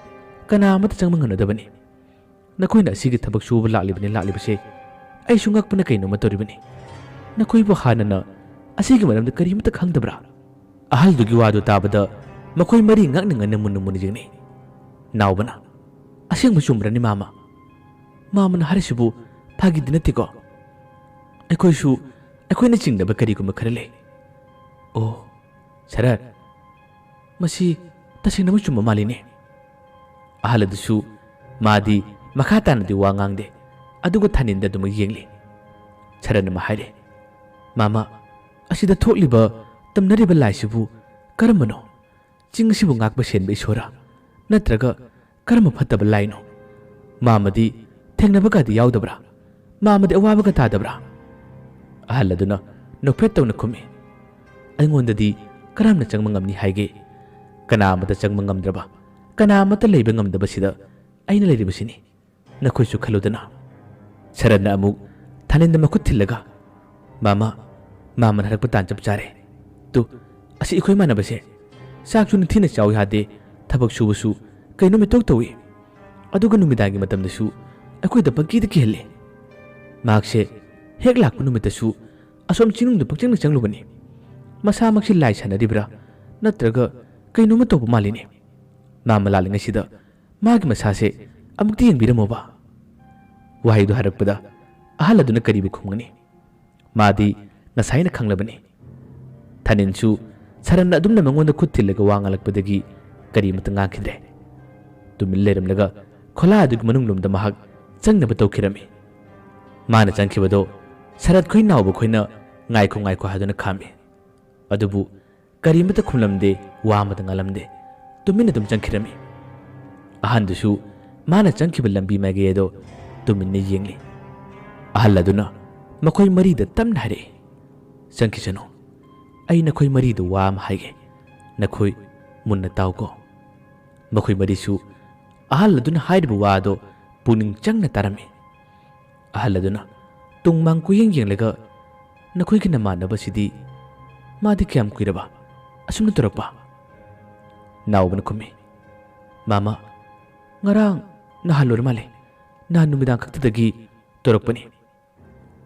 ꯀꯅꯥ ꯑꯃꯠꯇ ꯆꯪꯕ ꯉꯝꯅꯗꯕꯅꯤ꯫ ꯅꯈꯣꯏꯅ ꯑꯁꯤꯒꯤ ꯊꯕꯛ ꯁꯨꯕ ꯂꯥꯛꯂꯤꯕꯅꯤ ꯂꯥꯛꯂꯤꯕꯁꯦ ꯑꯩꯁꯨ ꯉꯛꯄꯅ ꯀꯩꯅꯣꯝꯃ ꯇꯧꯔꯤꯕꯅꯤ꯫ ꯅꯈꯣꯏꯕꯨ ꯍꯥꯟꯅꯅ ꯑꯁꯤꯒꯤ ꯃꯔꯝꯗ ꯀꯔꯤꯃꯠꯇ ꯈꯪꯗꯕ꯭ꯔꯥ?" ꯑꯍꯜꯗꯨꯒꯤ ꯋꯥꯗꯨ ꯇꯥꯕꯗ ꯃꯈꯣꯏ ꯃꯔꯤ ꯉꯛꯅ ꯉꯛꯅ ꯃꯨꯟꯅ ꯃꯨꯟꯅ ꯌꯦꯡꯅꯩ꯫ ꯅꯥꯎꯕꯅ, "ꯑꯁꯦꯡꯕ ꯆꯨꯝꯕ꯭ꯔꯅꯤ ꯃꯥꯃ? ꯃꯥꯃꯅ ꯍꯥꯏꯔꯤꯁꯤꯕꯨ ꯐꯥꯒꯤꯗꯤ ꯅꯠꯇꯦꯀꯣ? ꯑꯩꯈꯣꯏꯁꯨ ꯑꯩꯈꯣꯏꯅ ꯆꯤꯡꯅꯕ ꯀꯔꯤꯒꯨꯝꯕ ꯈꯔ ꯂꯩ꯫" "ꯑꯣ, ꯁꯔꯠ, ꯃꯁꯤ ꯇꯁꯦꯡꯅꯃꯛ ꯆꯨꯝꯕ ꯃꯥꯜꯂꯤꯅꯦ꯫" ꯑꯍꯜ ꯑꯗꯨꯁꯨ ꯃꯥꯗꯤ ꯃꯈꯥ ꯇꯥꯅꯗꯤ ꯋꯥ ꯉꯥꯡꯗꯦ, ꯑꯗꯨꯒ ꯊꯥꯅꯤꯟꯗ ꯑꯗꯨꯃꯛ ꯌꯦꯡꯂꯤ꯫ ꯁꯔꯠꯅ ꯑꯃ ꯍꯥꯏꯔꯦ, "ꯃꯥꯃ, ꯑꯁꯤꯗ ꯊꯣꯛꯂꯤꯕ, ꯇꯝꯅꯔꯤꯕ ꯂꯥꯏꯁꯤꯕꯨ ꯀꯔꯝꯕꯅꯣ? ꯆꯤꯡ ꯑꯁꯤꯕꯨ ꯉꯥꯛꯄ ꯁꯦꯟꯕ ꯏꯁꯣꯔ ꯅꯠꯇ꯭ꯔꯒ ꯀꯔꯝꯕ ꯐꯠꯇꯕ ꯂꯥꯏꯅꯣ? ꯃꯥꯃꯗꯤ ꯊꯦꯡꯅꯕꯒꯗꯤ ꯌꯥꯎꯗꯕ꯭ꯔꯥ? ꯃꯥꯃꯗꯤ ꯑꯋꯥꯕꯒ ꯇꯥꯗꯕ꯭ꯔꯥ?" ꯑꯍꯜ ꯑꯗꯨꯅ ꯅꯣꯛꯐꯦꯠ ꯇꯧꯅ ꯈꯨꯝꯃꯤ, "ꯑꯩꯉꯣꯟꯗꯗꯤ ꯀꯔꯝꯅ ꯆꯪꯕ ꯉꯝꯅꯤ ꯍꯥꯏꯒꯦ? ꯀꯅꯥ ꯑꯃꯠꯇ ꯆꯪꯕ ꯉꯝꯗ꯭ꯔꯕ, ꯀꯅꯥ ꯑꯃꯠꯇ ꯂꯩꯕ ꯉꯝꯗꯕꯁꯤꯗ ꯑꯩꯅ ꯂꯩꯔꯤꯕꯁꯤꯅꯤ꯫ ꯅꯈꯣꯏꯁꯨ ꯈꯜꯂꯨꯗꯅ꯫" ꯁꯔꯠꯅ ꯑꯃꯨꯛ ꯊꯥꯅꯤꯟꯗ ꯃꯈꯨꯠ ꯊꯤꯜꯂꯒ, "ꯃꯥꯃ, ꯃꯥꯃꯅ ꯍꯥꯏꯔꯛꯄ ꯇꯥꯟ ꯆꯞ ꯆꯥꯔꯦ꯫ ꯇꯨ, ꯑꯁꯤ ꯑꯩꯈꯣꯏ ꯏꯃꯥꯟꯅꯕꯁꯦ ꯆꯥꯛꯁꯨ ꯅꯤꯡꯊꯤꯅ ꯆꯥꯎ ꯌꯥꯗꯦ, ꯊꯕꯛ ꯁꯨꯕꯁꯨ ꯀꯩꯅꯣꯝ ꯏꯇꯧ ꯇꯧꯏ꯫ ꯑꯗꯨꯒ ꯅꯨꯃꯤꯗꯥꯡꯒꯤ ꯃꯇꯝꯗꯁꯨ ꯑꯩꯈꯣꯏꯗ ꯄꯪꯀꯤꯗ ꯀꯤꯍꯜꯂꯤ꯫ ꯃꯍꯥꯛꯁꯦ ꯍꯦꯛ ꯂꯥꯛꯄ ꯅꯨꯃꯤꯠꯇꯁꯨ ꯑꯁꯣꯝ ꯆꯤꯡꯅꯨꯡꯗ ꯄꯪꯆꯪꯗ ꯆꯪꯂꯨꯕꯅꯤ꯫ ꯃꯁꯥꯃꯛꯁꯤ ꯂꯥꯏ ꯁꯥꯟꯅꯔꯤꯕ꯭ꯔꯥ ꯅꯠꯇ꯭ꯔꯒ ꯀꯩꯅꯣꯝꯃ ꯇꯧꯕ ꯃꯥꯜꯂꯤꯅꯦ꯫ ꯃꯥꯃ ꯂꯥꯛꯂꯤꯉꯩꯁꯤꯗ ꯃꯥꯒꯤ ꯃꯁꯥꯁꯦ ꯑꯃꯨꯛꯇ ꯌꯦꯡꯕꯤꯔꯝꯃꯣꯕ꯫" ꯋꯥꯍꯩꯗꯨ ꯍꯥꯏꯔꯛꯄꯗ ꯑꯍꯜ ꯑꯗꯨꯅ ꯀꯔꯤꯕꯨ ꯈꯨꯝꯒꯅꯤ? ꯃꯥꯗꯤ ꯉꯁꯥꯏꯅ ꯈꯪꯂꯕꯅꯤ꯫ ꯊꯥꯅꯤꯟꯁꯨ ꯁꯔꯟꯅ ꯑꯗꯨꯝꯅ ꯃꯉꯣꯟꯗ ꯈꯨꯠ ꯊꯤꯜꯂꯒ ꯋꯥ ꯉꯥꯡꯂꯛꯄꯗꯒꯤ ꯀꯔꯤꯃꯠꯇ ꯉꯥꯡꯈꯤꯗ꯭ꯔꯦ꯫ ꯇꯨꯃꯤꯟ ꯂꯩꯔꯝꯂꯒ ꯈꯣꯂꯥ ꯑꯗꯨꯒꯤ ꯃꯅꯨꯡ ꯂꯣꯝꯗ ꯃꯍꯥꯛ ꯆꯪꯅꯕ ꯇꯧꯈꯤꯔꯝꯃꯤ꯫ ꯃꯥꯅ ꯆꯪꯈꯤꯕꯗꯣ ꯁꯔꯠ ꯈꯣꯏ ꯅꯥꯎꯕ ꯈꯣꯏꯅ "ꯉꯥꯏꯈꯣ, ꯉꯥꯏꯈꯣ" ꯍꯥꯏꯗꯨꯅ ꯈꯥꯝꯃꯤ꯫ ꯑꯗꯨꯕꯨ ꯀꯔꯤꯃꯠꯇ ꯈꯨꯝꯂꯝꯗꯦ, ꯋꯥ ꯑꯃꯠꯇ ꯉꯥꯡꯂꯝꯗꯦ꯫ ꯇꯨꯃꯤꯟꯅ ꯑꯗꯨꯝ ꯆꯪꯈꯤꯔꯝꯃꯤ꯫ ꯑꯍꯟꯗꯨꯁꯨ ꯃꯥꯅ ꯆꯪꯈꯤꯕ ꯂꯝꯕꯤ ꯃꯥꯏꯀꯩ ꯑꯗꯣ ꯇꯨꯃꯤꯟꯅ ꯌꯦꯡꯂꯤ꯫ ꯑꯍꯜ ꯑꯗꯨꯅ ꯃꯈꯣꯏ ꯃꯔꯤꯗ ꯇꯞꯅ ꯍꯥꯏꯔꯛꯏ, "ꯆꯪꯈꯤꯁꯅꯨ꯫ ꯑꯩ ꯅꯈꯣꯏ ꯃꯔꯤꯗ ꯋꯥ ꯑꯃ ꯍꯥꯏꯒꯦ꯫ ꯅꯈꯣꯏ ꯃꯨꯟꯅ ꯇꯥꯎꯀꯣ꯫" ꯃꯈꯣꯏ ꯃꯔꯤꯁꯨ ꯑꯍꯜ ꯑꯗꯨꯅ ꯍꯥꯏꯔꯤꯕ ꯋꯥ ꯑꯗꯣ ꯄꯨꯛꯅꯤꯡ ꯆꯪꯅ ꯇꯥꯔꯝꯃꯤ꯫ ꯑꯍꯜ ꯑꯗꯨꯅ ꯇꯨꯡ ꯃꯥꯡ ꯀꯨꯌꯦꯡ ꯌꯦꯡꯂꯒ, "ꯅꯈꯣꯏꯒꯤ ꯅꯃꯥꯟꯅꯕꯁꯤꯗꯤ ꯃꯥꯗꯤ ꯀꯌꯥꯝ ꯀꯨꯏꯔꯕ ꯑꯁꯨꯝꯅ ꯇꯧꯔꯛꯄ?" ꯅꯥꯎꯕꯅ ꯈꯨꯝꯃꯤ, "ꯃꯥꯃ, ꯉꯔꯥꯡ ꯅꯍꯥꯟ ꯑꯣꯏꯔ ꯃꯥꯜꯂꯦ꯫ ꯅꯍꯥꯟ ꯅꯨꯃꯤꯗꯥꯡ ꯈꯛꯇꯗꯒꯤ ꯇꯧꯔꯛꯄꯅꯤ꯫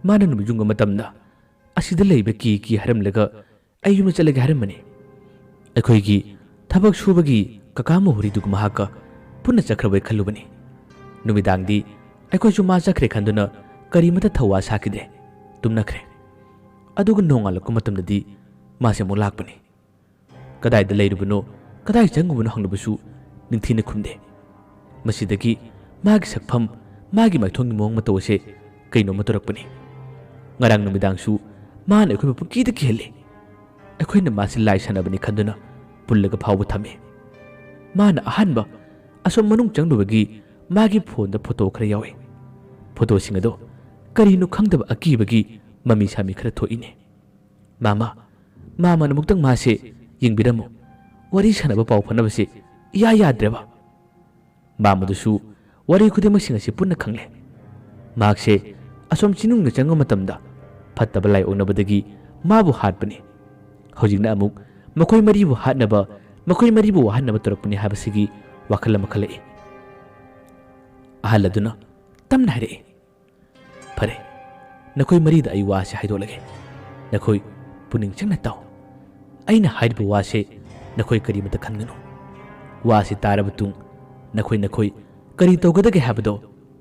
ꯃꯥꯅ ꯅꯨꯃꯤꯠ ꯌꯨꯡꯕ ꯃꯇꯝꯗ ꯑꯁꯤꯗ ꯂꯩꯕ ꯀꯤ ꯀꯤ ꯍꯥꯏꯔꯝꯂꯒ ꯑꯩ ꯌꯨꯝꯗ ꯆꯠꯂꯒꯦ ꯍꯥꯏꯔꯝꯕꯅꯤ꯫ ꯑꯩꯈꯣꯏꯒꯤ ꯊꯕꯛ ꯁꯨꯕꯒꯤ ꯀꯀꯥ ꯃꯣꯍꯣꯔꯤꯗꯨꯒ ꯃꯍꯥꯛꯀ ꯄꯨꯟꯅ ꯆꯠꯈ꯭ꯔꯕꯣꯏ ꯈꯜꯂꯨꯕꯅꯤ꯫ ꯅꯨꯃꯤꯗꯥꯡꯗꯤ ꯑꯩꯈꯣꯏꯁꯨ ꯃꯥ ꯆꯠꯈ꯭ꯔꯦ ꯈꯟꯗꯨꯅ ꯀꯔꯤꯃꯇ ꯊꯧꯋꯥ ꯁꯥꯈꯤꯗꯦ꯫ ꯇꯨꯝꯅꯈ꯭ꯔꯦ꯫ ꯑꯗꯨꯒ ꯅꯣꯡꯉꯥꯜꯂꯛꯄ ꯃꯇꯝꯗꯗꯤ ꯃꯥꯁꯦ ꯑꯃꯨꯛ ꯂꯥꯛꯄꯅꯤ꯫ ꯀꯗꯥꯏꯗ ꯂꯩꯔꯨꯕꯅꯣ, ꯀꯗꯥꯏ ꯆꯪꯉꯨꯕꯅꯣ ꯍꯪꯂꯕꯁꯨ ꯅꯤꯡꯊꯤꯅ ꯈꯨꯝꯗꯦ꯫ ꯃꯁꯤꯗꯒꯤ ꯃꯥꯒꯤ ꯁꯛꯐꯝ, ꯃꯥꯒꯤ ꯃꯥꯏꯊꯣꯡꯒꯤ ꯃꯑꯣꯡ ꯃꯇꯧ ꯑꯁꯦ ꯀꯩꯅꯣꯝꯃ ꯇꯧꯔꯛꯄꯅꯤ꯫ ꯉꯔꯥꯡ ꯅꯨꯃꯤꯗꯥꯡꯁꯨ ꯃꯥꯅ ꯑꯩꯈꯣꯏꯕꯨ ꯄꯨꯡꯀꯤꯗ ꯀꯤꯍꯜꯂꯤ꯫ ꯑꯩꯈꯣꯏꯅ ꯃꯥꯁꯤ ꯂꯥꯏ ꯁꯥꯟꯅꯕꯅꯤ ꯈꯟꯗꯨꯅ ꯄꯨꯜꯂꯒ ꯐꯥꯎꯕ ꯊꯝꯃꯤ꯫ ꯃꯥꯅ ꯑꯍꯥꯟꯕ ꯑꯁꯣꯝ ꯃꯅꯨꯡ ꯆꯪꯂꯨꯕꯒꯤ ꯃꯥꯒꯤ ꯐꯣꯟꯗ ꯐꯣꯇꯣ ꯈꯔ ꯌꯥꯎꯏ꯫ ꯐꯣꯇꯣꯁꯤꯡ ꯑꯗꯣ ꯀꯔꯤꯅꯣ ꯈꯪꯗꯕ ꯑꯀꯤꯕꯒꯤ ꯃꯃꯤ ꯁꯥꯃꯤ ꯈꯔ ꯊꯣꯛꯏꯅꯦ꯫ ꯃꯥꯃ, ꯃꯥꯃꯅ ꯑꯃꯨꯛꯇꯪ ꯃꯥꯁꯦ ꯌꯦꯡꯕꯤꯔꯝꯃꯨ꯫ ꯋꯥꯔꯤ ꯁꯥꯟꯅꯕ ꯄꯥꯎ ꯐꯥꯎꯅꯕꯁꯦ ꯏꯌꯥ ꯌꯥꯗ꯭ꯔꯦꯕ꯫" ꯃꯥꯃꯗꯨꯁꯨ ꯋꯥꯔꯤ ꯈꯨꯗꯤꯡꯃꯛꯁꯤꯡ ꯑꯁꯤ ꯄꯨꯟꯅ ꯈꯪꯂꯦ꯫ ꯃꯍꯥꯛꯁꯦ ꯑꯁꯣꯝ ꯆꯤꯡꯅꯨꯡꯗ ꯆꯪꯕ ꯃꯇꯝꯗ ꯐꯠꯇꯕ ꯂꯥꯏ ꯑꯣꯛꯅꯕꯗꯒꯤ ꯃꯥꯕꯨ ꯍꯥꯠꯄꯅꯤ꯫ ꯍꯧꯖꯤꯛꯅ ꯑꯃꯨꯛ ꯃꯈꯣꯏ ꯃꯔꯤꯕꯨ ꯍꯥꯠꯅꯕ, ꯃꯈꯣꯏ ꯃꯔꯤꯕꯨ ꯋꯥꯍꯟꯅꯕ ꯇꯧꯔꯛꯄꯅꯤ ꯍꯥꯏꯕꯁꯤꯒꯤ ꯋꯥꯈꯜ ꯑꯃ ꯈꯜꯂꯛꯏ꯫ ꯑꯍꯜ ꯑꯗꯨꯅ ꯇꯞꯅ ꯍꯥꯏꯔꯛꯏ, "ꯐꯔꯦ, ꯅꯈꯣꯏ ꯃꯔꯤꯗ ꯑꯩ ꯋꯥꯁꯦ ꯍꯥꯏꯗꯣꯛꯂꯒꯦ꯫ ꯅꯈꯣꯏ ꯄꯨꯛꯅꯤꯡ ꯆꯪꯅ ꯇꯥꯎ꯫ ꯑꯩꯅ ꯍꯥꯏꯔꯤꯕ ꯋꯥꯁꯦ ꯅꯈꯣꯏ ꯀꯔꯤꯃꯇ ꯈꯟꯒꯅꯨ꯫ ꯋꯥꯁꯤ ꯇꯥꯔꯕ ꯇꯨꯡ ꯅꯈꯣꯏ, ꯅꯈꯣꯏ ꯀꯔꯤ ꯇꯧꯒꯗꯒꯦ ꯍꯥꯏꯕꯗꯣ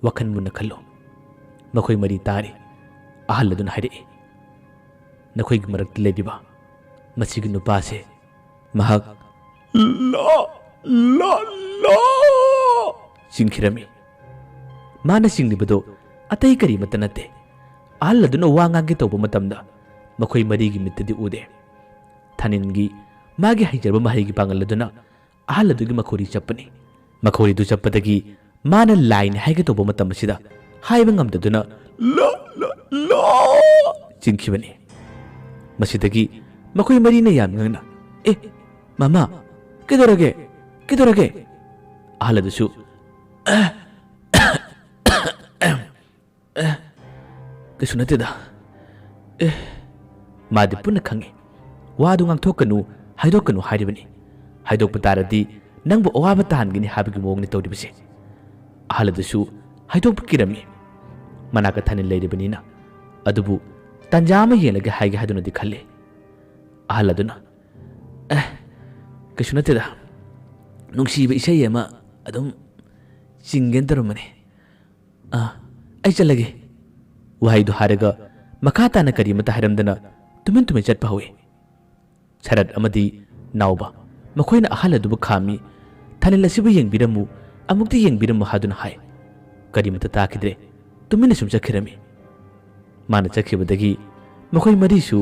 ꯋꯥꯈꯜ ꯃꯨꯟꯅ ꯈꯜꯂꯨ꯫" ꯃꯈꯣꯏ ꯃꯔꯤ ꯇꯥꯔꯤ꯫ ꯑꯍꯜ ꯑꯗꯨꯅ ꯍꯥꯏꯔꯛꯏ, "ꯅꯈꯣꯏꯒꯤ ꯃꯔꯛꯇ ꯂꯩꯔꯤꯕ ꯃꯁꯤꯒꯤ ꯅꯨꯄꯥꯁꯦ, ꯃꯍꯥꯛ ꯂꯥ, ꯂꯥ, ꯂꯥ ꯆꯤꯡꯈꯤꯔꯝꯃꯤ꯫" ꯃꯥꯅ ꯆꯤꯡꯂꯤꯕꯗꯨ ꯑꯇꯩ ꯀꯔꯤꯃꯠꯇ ꯅꯠꯇꯦ꯫ ꯑꯍꯜ ꯑꯗꯨꯅ ꯋꯥ ꯉꯥꯡꯒꯦ ꯇꯧꯕ ꯃꯇꯝꯗ ꯃꯈꯣꯏ ꯃꯔꯤꯒꯤ ꯃꯤꯠꯇꯗꯤ ꯎꯗꯦ꯫ ꯊꯥꯅꯤꯟꯒꯤ ꯃꯥꯒꯤ ꯍꯩꯖꯔꯕ ꯃꯍꯩꯒꯤ ꯄꯥꯡꯒꯜ ꯑꯗꯨꯅ ꯑꯍꯜ ꯑꯗꯨꯒꯤ ꯃꯈꯣꯔꯤ ꯆꯞꯄꯅꯤ꯫ ꯃꯈꯣꯏꯗꯨ ꯆꯠꯄꯗꯒꯤ ꯃꯥꯅ ꯂꯥꯏꯅꯤ ꯍꯥꯏꯒꯦ ꯇꯧꯕ ꯃꯇꯝ ꯑꯁꯤꯗ ꯍꯥꯏꯕ ꯉꯝꯗꯗꯨꯅ "ꯂꯥ, ꯂꯥ, ꯂꯥ" ꯆꯤꯡꯈꯤꯕꯅꯤ꯫ ꯃꯁꯤꯗꯒꯤ ꯃꯈꯣꯏ ꯃꯔꯤꯅ ꯌꯥꯝ ꯉꯛꯅ, "ꯑꯦ, ꯃꯃꯥ, ꯀꯩꯗꯧꯔꯒꯦ? ꯀꯩꯗꯧꯔꯒꯦ?" ꯑꯍꯜ ꯑꯗꯨꯁꯨ, "ꯑꯦ, ꯑꯦ, ꯀꯩꯁꯨ ꯅꯠꯇꯦꯗ꯫ ꯑꯦ," ꯃꯥꯗꯤ ꯄꯨꯟꯅ ꯈꯪꯏ꯫ ꯋꯥꯗꯨ ꯉꯥꯡꯊꯣꯛꯀꯅꯨ, ꯍꯥꯏꯗꯣꯛꯀꯅꯨ ꯍꯥꯏꯔꯤꯕꯅꯤ꯫ ꯍꯥꯏꯗꯣꯛꯄ ꯇꯥꯔꯗꯤ ꯅꯪꯕꯨ ꯑꯋꯥꯕ ꯇꯥꯍꯟꯒꯅꯤ ꯍꯥꯏꯕꯒꯤ ꯃꯑꯣꯡꯅꯤ ꯇꯧꯔꯤꯕꯁꯦ꯫ ꯑꯍꯜ ꯑꯗꯨꯁꯨ ꯍꯥꯏꯗꯣꯛꯄ ꯀꯤꯔꯝꯃꯤ꯫ ꯃꯅꯥꯛꯇ ꯊꯥꯅꯤꯜ ꯂꯩꯔꯤꯕꯅꯤꯅ꯫ ꯑꯗꯨꯕꯨ ꯇꯥꯟꯖꯥ ꯑꯃ ꯌꯦꯡꯂꯒ ꯍꯥꯏꯒꯦ ꯍꯥꯏꯗꯨꯅꯗꯤ ꯈꯜꯂꯤ꯫ ꯑꯍꯜ ꯑꯗꯨꯅ, "ꯑꯦ, ꯀꯩꯁꯨ ꯅꯠꯇꯦꯗ꯫ ꯅꯨꯡꯁꯤꯕ ꯏꯁꯩ ꯑꯃ ꯑꯗꯨꯝ ꯆꯤꯡꯒꯦꯅ ꯇꯧꯔꯝꯕꯅꯤ꯫ ꯑꯥ, ꯑꯩ ꯆꯠꯂꯒꯦ꯫" ꯋꯥꯍꯩꯗꯨ ꯍꯥꯏꯔꯒ ꯃꯈꯥ ꯇꯥꯅ ꯀꯔꯤꯃꯇ ꯍꯥꯏꯔꯝꯗꯅ ꯇꯨꯃꯤꯟ ꯇꯨꯃꯤꯟ ꯆꯠꯄ ꯍꯧꯏ꯫ ꯁꯔꯠ ꯑꯃꯗꯤ ꯅꯥꯎꯕ ꯃꯈꯣꯏꯅ ꯑꯍꯜ ꯑꯗꯨꯕꯨ ꯈꯥꯝꯃꯤ, "ꯊꯥꯅꯤꯜ ꯑꯁꯤꯕꯨ ꯌꯦꯡꯕꯤꯔꯝꯃꯨ, ꯑꯃꯨꯛꯇ ꯌꯦꯡꯕꯤꯔꯝꯃꯨ" ꯍꯥꯏꯗꯨꯅ ꯍꯥꯏ꯫ ꯀꯔꯤꯃꯇ ꯇꯥꯈꯤꯗ꯭ꯔꯦ꯫ ꯇꯨꯃꯤꯟꯅ ꯁꯨꯝ ꯆꯠꯈꯤꯔꯝꯃꯤ꯫ ꯃꯥꯅ ꯆꯠꯈꯤꯕꯗꯒꯤ ꯃꯈꯣꯏ ꯃꯔꯤꯁꯨ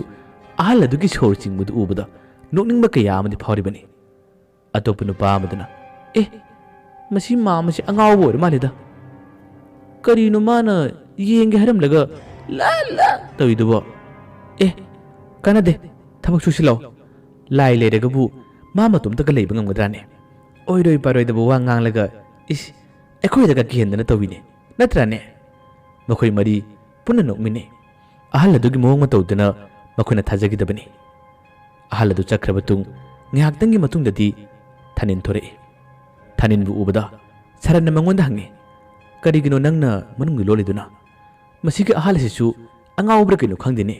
ꯑꯍꯜ ꯑꯗꯨꯒꯤ ꯁꯣꯔ ꯆꯤꯡꯕꯗꯨ ꯎꯕꯗ ꯅꯣꯛꯅꯤꯡꯕ ꯀꯌꯥ ꯑꯃꯗꯤ ꯐꯥꯎꯔꯤꯕꯅꯤ꯫ ꯑꯇꯣꯞꯄ ꯅꯨꯄꯥ ꯑꯃꯗꯨꯅ, "ꯑꯦ, ꯃꯁꯤ ꯃꯥꯝꯃꯁꯤ ꯑꯉꯥꯎꯕ ꯑꯣꯏꯔ ꯃꯥꯜꯂꯦꯗ꯫ ꯀꯔꯤꯅꯣ ꯃꯥꯅ ꯌꯦꯡꯒꯦ ꯍꯥꯏꯔꯝꯂꯒ ꯂꯥ ꯂꯥ ꯇꯧꯔꯤꯗꯨꯕꯣ? ꯑꯦ, ꯀꯥꯟꯅꯗꯦ, ꯊꯕꯛ ꯁꯨꯁꯤꯜꯂꯣ꯫ ꯂꯥꯏ ꯂꯩꯔꯒꯕꯨ ꯃꯥ ꯃꯇꯣꯝꯇꯒ ꯂꯩꯕ ꯉꯝꯒꯗ꯭ꯔꯥꯅꯦ? ꯑꯣꯏꯔꯣꯏ ꯄꯥꯔꯣꯏꯗꯕ ꯋꯥ ꯉꯥꯡꯂꯒ, ꯏꯁ, ꯑꯩꯈꯣꯏꯗꯒ ꯀꯤꯍꯟꯗꯅ ꯇꯧꯏꯅꯦ, ꯅꯠꯇ꯭ꯔꯥꯅꯦ?" ꯃꯈꯣꯏ ꯃꯔꯤ ꯄꯨꯟꯅ ꯅꯣꯛꯃꯤꯟꯅꯩ꯫ ꯑꯍꯜ ꯑꯗꯨꯒꯤ ꯃꯑꯣꯡ ꯃꯇꯧꯗꯨꯅ ꯃꯈꯣꯏꯅ ꯊꯥꯖꯈꯤꯗꯕꯅꯤ꯫ ꯑꯍꯜ ꯑꯗꯨ ꯆꯠꯈ꯭ꯔꯕ ꯇꯨꯡ ꯉꯥꯏꯍꯥꯛꯇꯪꯒꯤ ꯃꯇꯨꯡꯗꯗꯤ ꯊꯥꯅꯤꯟ ꯊꯣꯔꯛꯏ꯫ ꯊꯥꯅꯤꯟꯕꯨ ꯎꯕꯗ ꯁꯔꯠꯅ ꯃꯉꯣꯟꯗ ꯍꯪꯉꯤ, "ꯀꯔꯤꯒꯤꯅꯣ ꯅꯪꯅ ꯃꯅꯨꯡꯗ ꯂꯣꯜꯂꯤꯗꯨꯅ? ꯃꯁꯤꯒꯤ ꯑꯍꯜ ꯑꯁꯤꯁꯨ ꯑꯉꯥꯎꯕ꯭ꯔꯥ ꯀꯩꯅꯣ ꯈꯪꯗꯦꯅꯦ꯫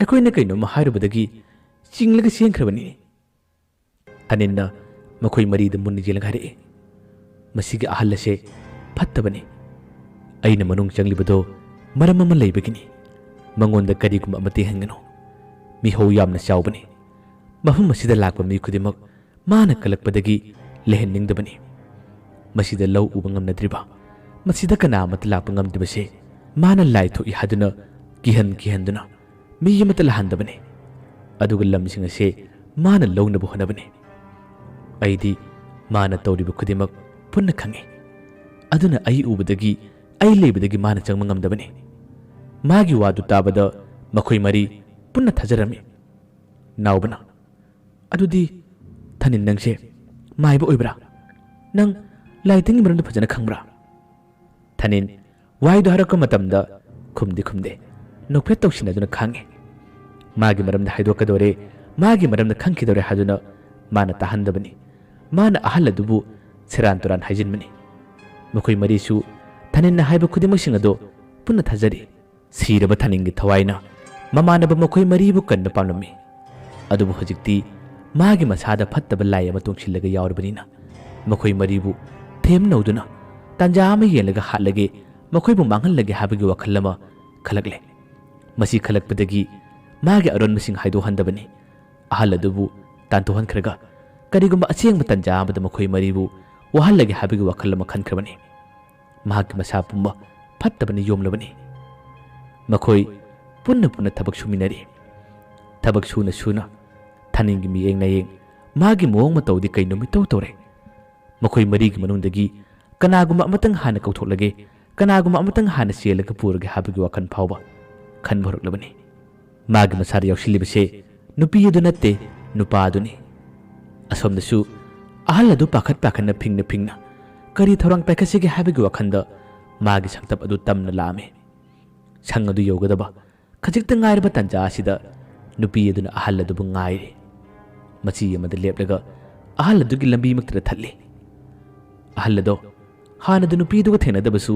ꯑꯩꯈꯣꯏꯅ ꯀꯩꯅꯣꯝꯃ ꯍꯥꯏꯔꯨꯕꯗꯒꯤ ꯆꯤꯡꯂꯒ ꯆꯦꯟꯈ꯭ꯔꯕꯅꯤ꯫" ꯊꯥꯅꯤꯟꯅ ꯃꯈꯣꯏ ꯃꯔꯤꯗ ꯃꯨꯟꯅ ꯌꯦꯡꯂꯒ ꯍꯥꯏꯔꯛꯏ, "ꯃꯁꯤꯒꯤ ꯑꯍꯜ ꯑꯁꯦ ꯐꯠꯇꯕꯅꯤ꯫ ꯑꯩꯅ ꯃꯅꯨꯡ ꯆꯪꯂꯤꯕꯗꯣ ꯃꯔꯝ ꯑꯃ ꯂꯩꯕꯒꯤꯅꯤ꯫ ꯃꯉꯣꯟꯗ ꯀꯔꯤꯒꯨꯝꯕ ꯑꯃ ꯇꯦꯡꯍꯟꯒꯅꯨ꯫ ꯃꯤꯍꯧ ꯌꯥꯝꯅ ꯆꯥꯎꯕꯅꯤ꯫ ꯃꯐꯝ ꯑꯁꯤꯗ ꯂꯥꯛꯄ ꯃꯤ ꯈꯨꯗꯤꯡꯃꯛ ꯃꯥꯅ ꯀꯜꯂꯛꯄꯗꯒꯤ ꯂꯩꯍꯟꯅꯤꯡꯗꯕꯅꯤ꯫ ꯃꯁꯤꯗ ꯂꯧ ꯎꯕ ꯉꯝꯅꯗ꯭ꯔꯤꯕ, ꯃꯁꯤꯗ ꯀꯅꯥ ꯑꯃꯠꯇ ꯂꯥꯛꯄ ꯉꯝꯗ꯭ꯔꯤꯕꯁꯦ ꯃꯥꯅ ꯂꯥꯏ ꯊꯣꯛꯏ ꯍꯥꯏꯗꯨꯅ ꯀꯤꯍꯟ ꯀꯤꯍꯟꯗꯨꯅ ꯃꯤ ꯑꯃꯠꯇ ꯂꯥꯛꯍꯟꯗꯕꯅꯤ꯫ ꯑꯗꯨꯒ ꯂꯝꯁꯤꯡ ꯑꯁꯦ ꯃꯥꯅ ꯂꯧꯅꯕ ꯍꯣꯠꯅꯕꯅꯤ꯫ ꯑꯩꯗꯤ ꯃꯥꯅ ꯇꯧꯔꯤꯕ ꯈꯨꯗꯤꯡꯃꯛ ꯄꯨꯟꯅ ꯈꯪꯏ꯫ ꯑꯗꯨꯅ ꯑꯩ ꯎꯕꯗꯒꯤ, ꯑꯩ ꯂꯩꯕꯗꯒꯤ ꯃꯥꯅ ꯆꯪꯕ ꯉꯝꯗꯕꯅꯤ꯫ ꯃꯥꯒꯤ ꯋꯥꯗꯨ ꯇꯥꯕꯗ ꯃꯈꯣꯏ ꯃꯔꯤ ꯄꯨꯟꯅ ꯊꯥꯖꯔꯝꯃꯤ꯫ ꯅꯥꯎꯕꯅ, "ꯑꯗꯨꯗꯤ ꯊꯥꯅꯤꯟ, ꯅꯪꯁꯦ ꯃꯥꯏꯕ ꯑꯣꯏꯕ꯭ꯔꯥ? ꯅꯪ ꯂꯥꯏ ꯇꯤꯟꯒꯤ ꯃꯔꯝꯗ ꯐꯖꯅ ꯈꯪꯕ꯭ꯔꯥ?" ꯊꯥꯅꯤꯟ ꯋꯥꯍꯩꯗꯨ ꯍꯥꯏꯔꯛꯄ ꯃꯇꯝꯗ ꯈꯨꯝꯗꯤ ꯈꯨꯝꯗꯦ꯫ ꯅꯣꯛꯐꯦꯠ ꯇꯧꯁꯤꯟꯅꯗꯨꯅ ꯈꯥꯡꯉꯤ꯫ ꯃꯥꯒꯤ ꯃꯔꯝꯗ ꯍꯥꯏꯗꯣꯛꯀꯗꯧꯔꯦ, ꯃꯥꯒꯤ ꯃꯔꯝꯗ ꯈꯪꯈꯤꯗꯧꯔꯦ ꯍꯥꯏꯗꯨꯅ ꯃꯥꯅ ꯇꯥꯍꯟꯗꯕꯅꯤ꯫ ꯃꯥꯅ ꯑꯍꯜ ꯑꯗꯨꯕꯨ ꯁꯦꯔꯥꯟ ꯇꯨꯔꯥꯟ ꯍꯥꯏꯖꯤꯟꯕꯅꯤ꯫ ꯃꯈꯣꯏ ꯃꯔꯤꯁꯨ ꯊꯥꯅꯤꯟꯅ ꯍꯥꯏꯕ ꯈꯨꯗꯤꯡꯃꯛꯁꯤꯡ ꯑꯗꯨ ꯄꯨꯟꯅ ꯊꯥꯖꯔꯤ꯫ ꯁꯤꯔꯕ ꯊꯥꯅꯤꯟꯒꯤ ꯊꯋꯥꯏꯅ ꯃꯃꯥꯟꯅꯕ ꯃꯈꯣꯏ ꯃꯔꯤꯕꯨ ꯀꯟꯕ ꯄꯥꯝꯂꯝꯃꯤ꯫ ꯑꯗꯨꯕꯨ ꯍꯧꯖꯤꯛꯇꯤ ꯃꯥꯒꯤ ꯃꯁꯥꯗ ꯐꯠꯇꯕ ꯂꯥꯏ ꯑꯃ ꯇꯣꯡꯁꯤꯜꯂꯒ ꯌꯥꯎꯔꯕꯅꯤꯅ ꯃꯈꯣꯏ ꯃꯔꯤꯕꯨ ꯊꯦꯝꯅꯧꯗꯨꯅ ꯇꯥꯟꯖꯥ ꯑꯃ ꯌꯦꯡꯂꯒ ꯍꯥꯠꯂꯒꯦ, ꯃꯈꯣꯏꯕꯨ ꯃꯥꯡꯍꯜꯂꯒꯦ ꯍꯥꯏꯕꯒꯤ ꯋꯥꯈꯜ ꯑꯃ ꯈꯜꯂꯛꯂꯦ꯫ ꯃꯁꯤ ꯈꯜꯂꯛꯄꯗꯒꯤ ꯃꯥꯒꯤ ꯑꯔꯣꯟꯕꯁꯤꯡ ꯍꯥꯏꯗꯣꯛꯍꯟꯗꯕꯅꯤ꯫ ꯑꯍꯜ ꯑꯗꯨꯕꯨ ꯇꯥꯟꯊꯣꯛꯍꯟꯈ꯭ꯔꯒ ꯀꯔꯤꯒꯨꯝꯕ ꯑꯁꯦꯡꯕ ꯇꯥꯟꯖꯥ ꯑꯃꯗ ꯃꯈꯣꯏ ꯃꯔꯤꯕꯨ ꯋꯥꯍꯜꯂꯒꯦ ꯍꯥꯏꯕꯒꯤ ꯋꯥꯈꯜ ꯑꯃ ꯈꯟꯈ꯭ꯔꯕꯅꯤ꯫ ꯃꯍꯥꯛꯀꯤ ꯃꯁꯥ ꯄꯨꯝꯕ ꯐꯠꯇꯕꯅ ꯌꯣꯝꯂꯕꯅꯤ꯫ ꯃꯈꯣꯏ ꯄꯨꯟꯅ ꯄꯨꯟꯅ ꯊꯕꯛ ꯁꯨꯃꯤꯟꯅꯔꯤ꯫ ꯊꯕꯛ ꯁꯨꯅ ꯁꯨꯅ ꯊꯥꯅꯤꯡꯒꯤ ꯃꯤꯠꯌꯦꯡ ꯅꯥꯌꯦꯡ, ꯃꯥꯒꯤ ꯃꯑꯣꯡ ꯃꯇꯧꯗꯤ ꯀꯩꯅꯣ ꯃꯤꯇꯧ ꯇꯧꯔꯦ꯫ ꯃꯈꯣꯏ ꯃꯔꯤꯒꯤ ꯃꯅꯨꯡꯗꯒꯤ ꯀꯅꯥꯒꯨꯝꯕ ꯑꯃꯇꯪ ꯍꯥꯟꯅ ꯀꯧꯊꯣꯛꯂꯒꯦ, ꯀꯅꯥꯒꯨꯝꯕ ꯑꯃꯇꯪ ꯍꯥꯟꯅ ꯆꯦꯜꯂꯒ ꯄꯨꯔꯒꯦ ꯍꯥꯏꯕꯒꯤ ꯋꯥꯈꯜ ꯐꯥꯎꯕ ꯈꯟꯕ ꯍꯧꯔꯛꯂꯕꯅꯤ꯫ ꯃꯥꯒꯤ ꯃꯁꯥꯗ ꯌꯥꯎꯁꯤꯜꯂꯤꯕꯁꯦ ꯅꯨꯄꯤ ꯑꯗꯨ ꯅꯠꯇꯦ, ꯅꯨꯄꯥ ꯑꯗꯨꯅꯤ꯫ ꯑꯁꯣꯝꯗꯁꯨ ꯑꯍꯜ ꯑꯗꯨ ꯄꯥꯈꯠ ꯄꯥꯈꯠꯅ ꯐꯤꯡꯅ ꯐꯤꯡꯅ ꯀꯔꯤ ꯊꯧꯔꯥꯡ ꯄꯥꯏꯈꯠꯁꯤꯒꯦ ꯍꯥꯏꯕꯒꯤ ꯋꯥꯈꯜꯗ ꯃꯥꯒꯤ ꯁꯛꯇꯞ ꯑꯗꯨ ꯇꯝꯅ ꯂꯥꯛꯑꯝꯃꯤ꯫ ꯁꯪ ꯑꯗꯨ ꯌꯧꯒꯗꯕ ꯈꯖꯤꯛꯇ ꯉꯥꯏꯔꯕ ꯇꯥꯟꯖꯥ ꯑꯁꯤꯗ ꯅꯨꯄꯤ ꯑꯗꯨꯅ ꯑꯍꯜ ꯑꯗꯨꯕꯨ ꯉꯥꯏꯔꯤ꯫ ꯃꯆꯤ ꯑꯃꯗ ꯂꯦꯞꯂꯒ ꯑꯍꯜ ꯑꯗꯨꯒꯤ ꯂꯝꯕꯤꯃꯛꯇꯗ ꯊꯠꯂꯤ꯫ ꯑꯍꯜ ꯑꯗꯣ ꯍꯥꯟꯅꯗ ꯅꯨꯄꯤꯗꯨꯒ ꯊꯦꯡꯅꯗꯕꯁꯨ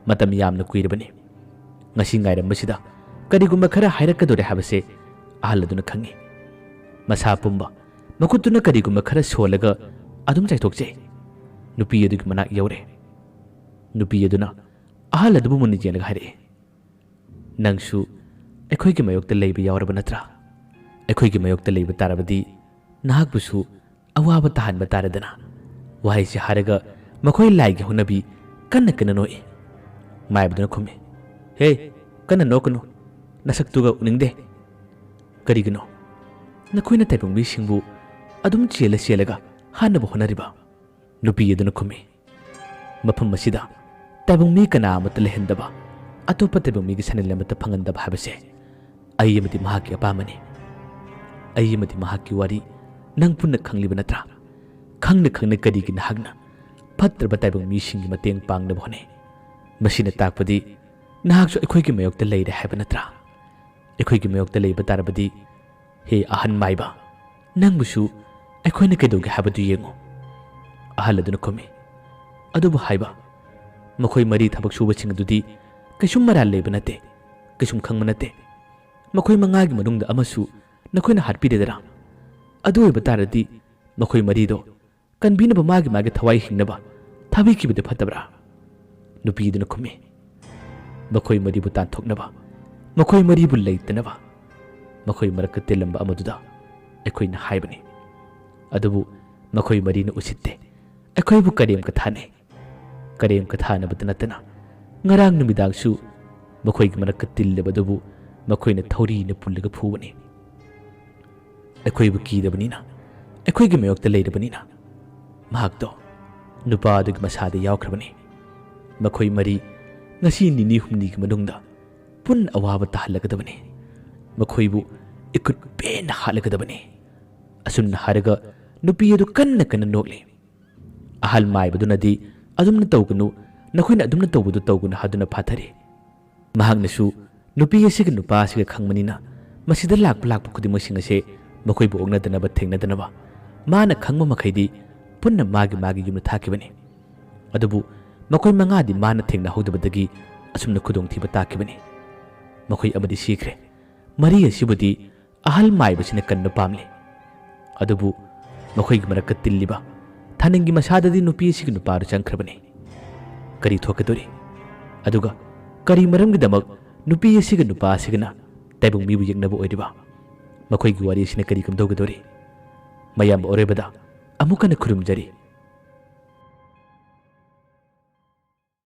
ꯃꯇꯝ ꯌꯥꯝꯅ ꯀꯨꯏꯔꯕꯅꯤ꯫ ꯉꯁꯤ ꯉꯥꯏꯔꯝꯕꯁꯤꯗ ꯀꯔꯤꯒꯨꯝꯕ ꯈꯔ ꯍꯥꯏꯔꯛꯀꯗꯧꯔꯦ ꯍꯥꯏꯕꯁꯦ ꯑꯍꯜ ꯑꯗꯨꯅ ꯈꯪꯏ꯫ ꯃꯁꯥ ꯄꯨꯝꯕ ꯃꯈꯨꯠꯇꯨꯅ ꯀꯔꯤꯒꯨꯝꯕ ꯈꯔ ꯁꯣꯜꯂꯒ ꯑꯗꯨꯝ ꯆꯥꯏꯊꯣꯛꯆꯩ꯫ ꯅꯨꯄꯤ ꯑꯗꯨꯒꯤ ꯃꯅꯥꯛ ꯌꯧꯔꯦ꯫ ꯅꯨꯄꯤ ꯑꯗꯨꯅ ꯑꯍꯜ ꯑꯗꯨꯕꯨ ꯃꯨꯟꯅ ꯌꯦꯡꯂꯒ ꯍꯥꯏꯔꯛꯏ, "ꯅꯪꯁꯨ ꯑꯩꯈꯣꯏꯒꯤ ꯃꯥꯌꯣꯛꯇ ꯂꯩꯕ ꯌꯥꯎꯔꯕ ꯅꯠꯇ꯭ꯔꯥ? ꯑꯩꯈꯣꯏꯒꯤ ꯃꯥꯌꯣꯛꯇ ꯂꯩꯕ ꯇꯥꯔꯕꯗꯤ ꯅꯍꯥꯛꯄꯨꯁꯨ ꯑꯋꯥꯕ ꯇꯥꯍꯟꯕ ꯇꯥꯔꯦꯗꯅ?" ꯋꯥꯍꯩꯁꯤ ꯍꯥꯏꯔꯒ ꯃꯈꯣꯏ ꯂꯥꯏꯒꯤ ꯍꯧꯅꯕꯤ ꯀꯟꯅ ꯀꯟꯅ ꯅꯣꯛꯏ꯫ ꯃꯥꯏꯕꯗꯨꯅ ꯈꯨꯝꯃꯤ, "ꯍꯦ, ꯀꯟꯅ ꯅꯣꯛꯀꯅꯨ, ꯅꯁꯛꯇꯨꯒ ꯎꯅꯤꯡꯗꯦ꯫ ꯀꯔꯤꯒꯤꯅꯣ ꯅꯈꯣꯏꯅ ꯇꯥꯏꯕꯪ ꯃꯤꯁꯤꯡꯕꯨ ꯑꯗꯨꯝ ꯆꯦꯜꯂ ꯆꯦꯜꯂꯒ ꯍꯥꯠꯅꯕ ꯍꯣꯠꯅꯔꯤꯕ?" ꯅꯨꯄꯤ ꯑꯗꯨꯅ ꯈꯨꯝꯃꯤ, ꯃꯐꯝ ꯑꯁꯤꯗ ꯇꯥꯏꯕꯪ ꯃꯤ ꯀꯅꯥ ꯑꯃꯠꯇ ꯂꯩꯍꯟꯗꯕ, ꯑꯇꯣꯞꯄ ꯇꯥꯏꯕꯪ ꯃꯤꯒꯤ ꯁꯅꯤꯜ ꯑꯃꯠꯇ ꯐꯪꯍꯟꯗꯕ ꯍꯥꯏꯕꯁꯦ ꯑꯩ ꯑꯃꯗꯤ ꯃꯍꯥꯛꯀꯤ ꯑꯄꯥꯝꯕꯅꯤ꯫ ꯑꯩ ꯑꯃꯗꯤ ꯃꯍꯥꯛꯀꯤ ꯋꯥꯔꯤ ꯅꯪ ꯄꯨꯟꯅ ꯈꯪꯂꯤꯕ ꯅꯠꯇ꯭ꯔꯥ? ꯈꯪꯅ ꯈꯪꯅ ꯀꯔꯤꯒꯤ ꯅꯍꯥꯛꯅ ꯐꯠꯇ꯭ꯔꯕ ꯇꯥꯏꯕꯪ ꯃꯤꯁꯤꯡꯒꯤ ꯃꯇꯦꯡ ꯄꯥꯡꯅꯕ ꯍꯣꯠꯅꯩ? ꯃꯁꯤꯅ ꯇꯥꯛꯄꯗꯤ ꯅꯍꯥꯛꯁꯨ ꯑꯩꯈꯣꯏꯒꯤ ꯃꯥꯌꯣꯛꯇ ꯂꯩꯔꯦ ꯍꯥꯏꯕ ꯅꯠꯇ꯭ꯔꯥ? ꯑꯩꯈꯣꯏꯒꯤ ꯃꯥꯌꯣꯛꯇ ꯂꯩꯕ ꯇꯥꯔꯕꯗꯤ, ꯍꯦ ꯑꯍꯟ ꯃꯥꯏꯕ, ꯅꯪꯕꯨꯁꯨ ꯑꯩꯈꯣꯏꯅ ꯀꯩꯗꯧꯒꯦ ꯍꯥꯏꯕꯗꯨ ꯌꯦꯡꯉꯨ꯫ ꯑꯍꯜ ꯑꯗꯨꯅ ꯈꯨꯝꯃꯤ, ꯑꯗꯨꯕꯨ ꯍꯥꯏꯕ, ꯃꯈꯣꯏ ꯃꯔꯤ ꯊꯕꯛ ꯁꯨꯕꯁꯤꯡ ꯑꯗꯨꯗꯤ ꯀꯩꯁꯨꯝ ꯃꯔꯥꯜ ꯂꯩꯕ ꯅꯠꯇꯦ, ꯀꯩꯁꯨꯝ ꯈꯪꯕ ꯅꯠꯇꯦ꯫ ꯃꯈꯣꯏ ꯃꯉꯥꯒꯤ ꯃꯅꯨꯡꯗ ꯑꯃꯁꯨ ꯅꯈꯣꯏꯅ ꯍꯥꯠꯄꯤꯔꯦꯗꯅ꯫ ꯑꯗꯨ ꯑꯣꯏꯕ ꯇꯥꯔꯗꯤ ꯃꯈꯣꯏ ꯃꯔꯤꯗꯣ ꯀꯟꯕꯤꯅꯕ ꯃꯥꯒꯤ ꯃꯥꯒꯤ ꯊꯋꯥꯏ ꯍꯤꯡꯅꯕ ꯊꯥꯕꯤꯈꯤꯕꯗꯤ ꯐꯠꯇꯕ꯭ꯔꯥ? ꯅꯨꯄꯤꯗꯨꯅ ꯈꯨꯝꯃꯤ, ꯃꯈꯣꯏ ꯃꯔꯤꯕꯨ ꯇꯥꯟꯊꯣꯛꯅꯕ, ꯃꯈꯣꯏ ꯃꯔꯤꯕꯨ ꯂꯩꯇꯅꯕ ꯃꯈꯣꯏ ꯃꯔꯛꯇ ꯇꯤꯜꯂꯝꯕ ꯑꯃꯗꯨꯗ ꯑꯩꯈꯣꯏꯅ ꯍꯥꯏꯕꯅꯤ꯫ ꯑꯗꯨꯕꯨ ꯃꯈꯣꯏ ꯃꯔꯤꯅ ꯎꯁꯤꯠꯇꯦ꯫ ꯑꯩꯈꯣꯏꯕꯨ ꯀꯔꯦꯝ ꯀꯊꯥꯅꯩ꯫ ꯀꯔꯦꯝ ꯀꯊꯥꯅꯕꯇ ꯅꯠꯇꯅ ꯉꯔꯥꯡ ꯅꯨꯃꯤꯗꯥꯡꯁꯨ ꯃꯈꯣꯏꯒꯤ ꯃꯔꯛꯇ ꯇꯤꯜꯂꯤꯕ ꯑꯗꯨꯕꯨ ꯃꯈꯣꯏꯅ ꯊꯧꯔꯤꯅ ꯄꯨꯜꯂꯒ ꯐꯨꯕꯅꯤ꯫ ꯑꯩꯈꯣꯏꯕꯨ ꯀꯤꯗꯕꯅꯤꯅ, ꯑꯩꯈꯣꯏꯒꯤ ꯃꯥꯌꯣꯛꯇ ꯂꯩꯔꯕꯅꯤꯅ ꯃꯍꯥꯛꯇꯣ ꯅꯨꯄꯥ ꯑꯗꯨꯒꯤ ꯃꯁꯥꯗ ꯌꯥꯎꯈ꯭ꯔꯕꯅꯤ꯫ ꯃꯈꯣꯏ ꯃꯔꯤ ꯉꯁꯤ ꯅꯤꯅꯤ ꯍꯨꯝꯅꯤꯒꯤ ꯃꯅꯨꯡꯗ ꯄꯨꯟꯅ ꯑꯋꯥꯕ ꯇꯥꯍꯜꯂꯒꯗꯕꯅꯤ꯫ ꯃꯈꯣꯏꯕꯨ ꯏꯈꯨꯠ ꯄꯦꯟꯅ ꯍꯥꯠꯂꯒꯗꯕꯅꯤ꯫ ꯑꯁꯨꯝꯅ ꯍꯥꯏꯔꯒ ꯅꯨꯄꯤ ꯑꯗꯨ ꯀꯟꯅ ꯀꯟꯅ ꯅꯣꯛꯂꯤ꯫ ꯑꯍꯜ ꯃꯥꯏꯕꯗꯨꯅꯗꯤ "ꯑꯗꯨꯝꯅ ꯇꯧꯒꯅꯨ, ꯅꯈꯣꯏꯅ ꯑꯗꯨꯝꯅ ꯇꯧꯕꯗꯨ ꯇꯧꯒꯅꯨ" ꯍꯥꯏꯗꯨꯅ ꯐꯥꯊꯔꯤ꯫ ꯃꯍꯥꯛꯅꯁꯨ ꯅꯨꯄꯤ ꯑꯁꯤꯒ ꯅꯨꯄꯥ ꯑꯁꯤꯒ ꯈꯪꯕꯅꯤꯅ ꯃꯁꯤꯗ ꯂꯥꯛꯄ ꯂꯥꯛꯄ ꯈꯨꯗꯤꯡꯃꯛꯁꯤꯡ ꯑꯁꯦ ꯃꯈꯣꯏꯕꯨ ꯑꯣꯛꯅꯗꯅꯕ ꯊꯦꯡꯅꯗꯅꯕ ꯃꯥꯅ ꯈꯪꯕ ꯃꯈꯩꯗꯤ ꯄꯨꯟꯅ ꯃꯥꯒꯤ ꯃꯥꯒꯤ ꯌꯨꯝꯗ ꯊꯥꯈꯤꯕꯅꯤ꯫ ꯑꯗꯨꯕꯨ ꯃꯈꯣꯏ ꯃꯉꯥꯗꯤ ꯃꯥꯅ ꯊꯦꯡꯅꯍꯧꯗꯕꯗꯒꯤ ꯑꯁꯨꯝꯅ ꯈꯨꯗꯣꯡꯊꯤꯕ ꯇꯥꯈꯤꯕꯅꯤ꯫ ꯃꯈꯣꯏ ꯑꯃꯗꯤ ꯁꯤꯈ꯭ꯔꯦ꯫ ꯃꯔꯤ ꯑꯁꯤꯕꯨꯗꯤ ꯑꯍꯜ ꯃꯥꯏꯕꯁꯤꯅ ꯀꯟꯕ ꯄꯥꯝꯂꯤ꯫ ꯑꯗꯨꯕꯨ ꯃꯈꯣꯏꯒꯤ ꯃꯔꯛꯇ ꯇꯤꯜꯂꯤꯕ ꯊꯥꯅꯤꯡꯒꯤ ꯃꯁꯥꯗꯗꯤ ꯅꯨꯄꯤ ꯑꯁꯤꯒꯤ ꯅꯨꯄꯥꯗꯨ ꯆꯪꯈ꯭ꯔꯕꯅꯤ꯫ ꯀꯔꯤ ꯊꯣꯛꯀꯗꯧꯔꯤ? ꯑꯗꯨꯒ ꯀꯔꯤ ꯃꯔꯝꯒꯤꯗꯃꯛ ꯅꯨꯄꯤ ꯑꯁꯤꯒ ꯅꯨꯄꯥ ꯑꯁꯤꯒꯅ ꯇꯥꯏꯕꯪ ꯃꯤꯕꯨ ꯌꯦꯛꯅꯕ ꯑꯣꯏꯔꯤꯕ? ꯃꯈꯣꯏꯒꯤ ꯋꯥꯔꯤ ꯑꯁꯤꯅ ꯀꯔꯤ ꯀꯝꯗꯧꯒꯗꯧꯔꯤ? ꯃꯌꯥꯝ ꯑꯔꯣꯏꯕꯗ ꯑꯃꯨꯛ ꯍꯟꯅ ꯈꯨꯔꯨꯝꯖꯔꯤ꯫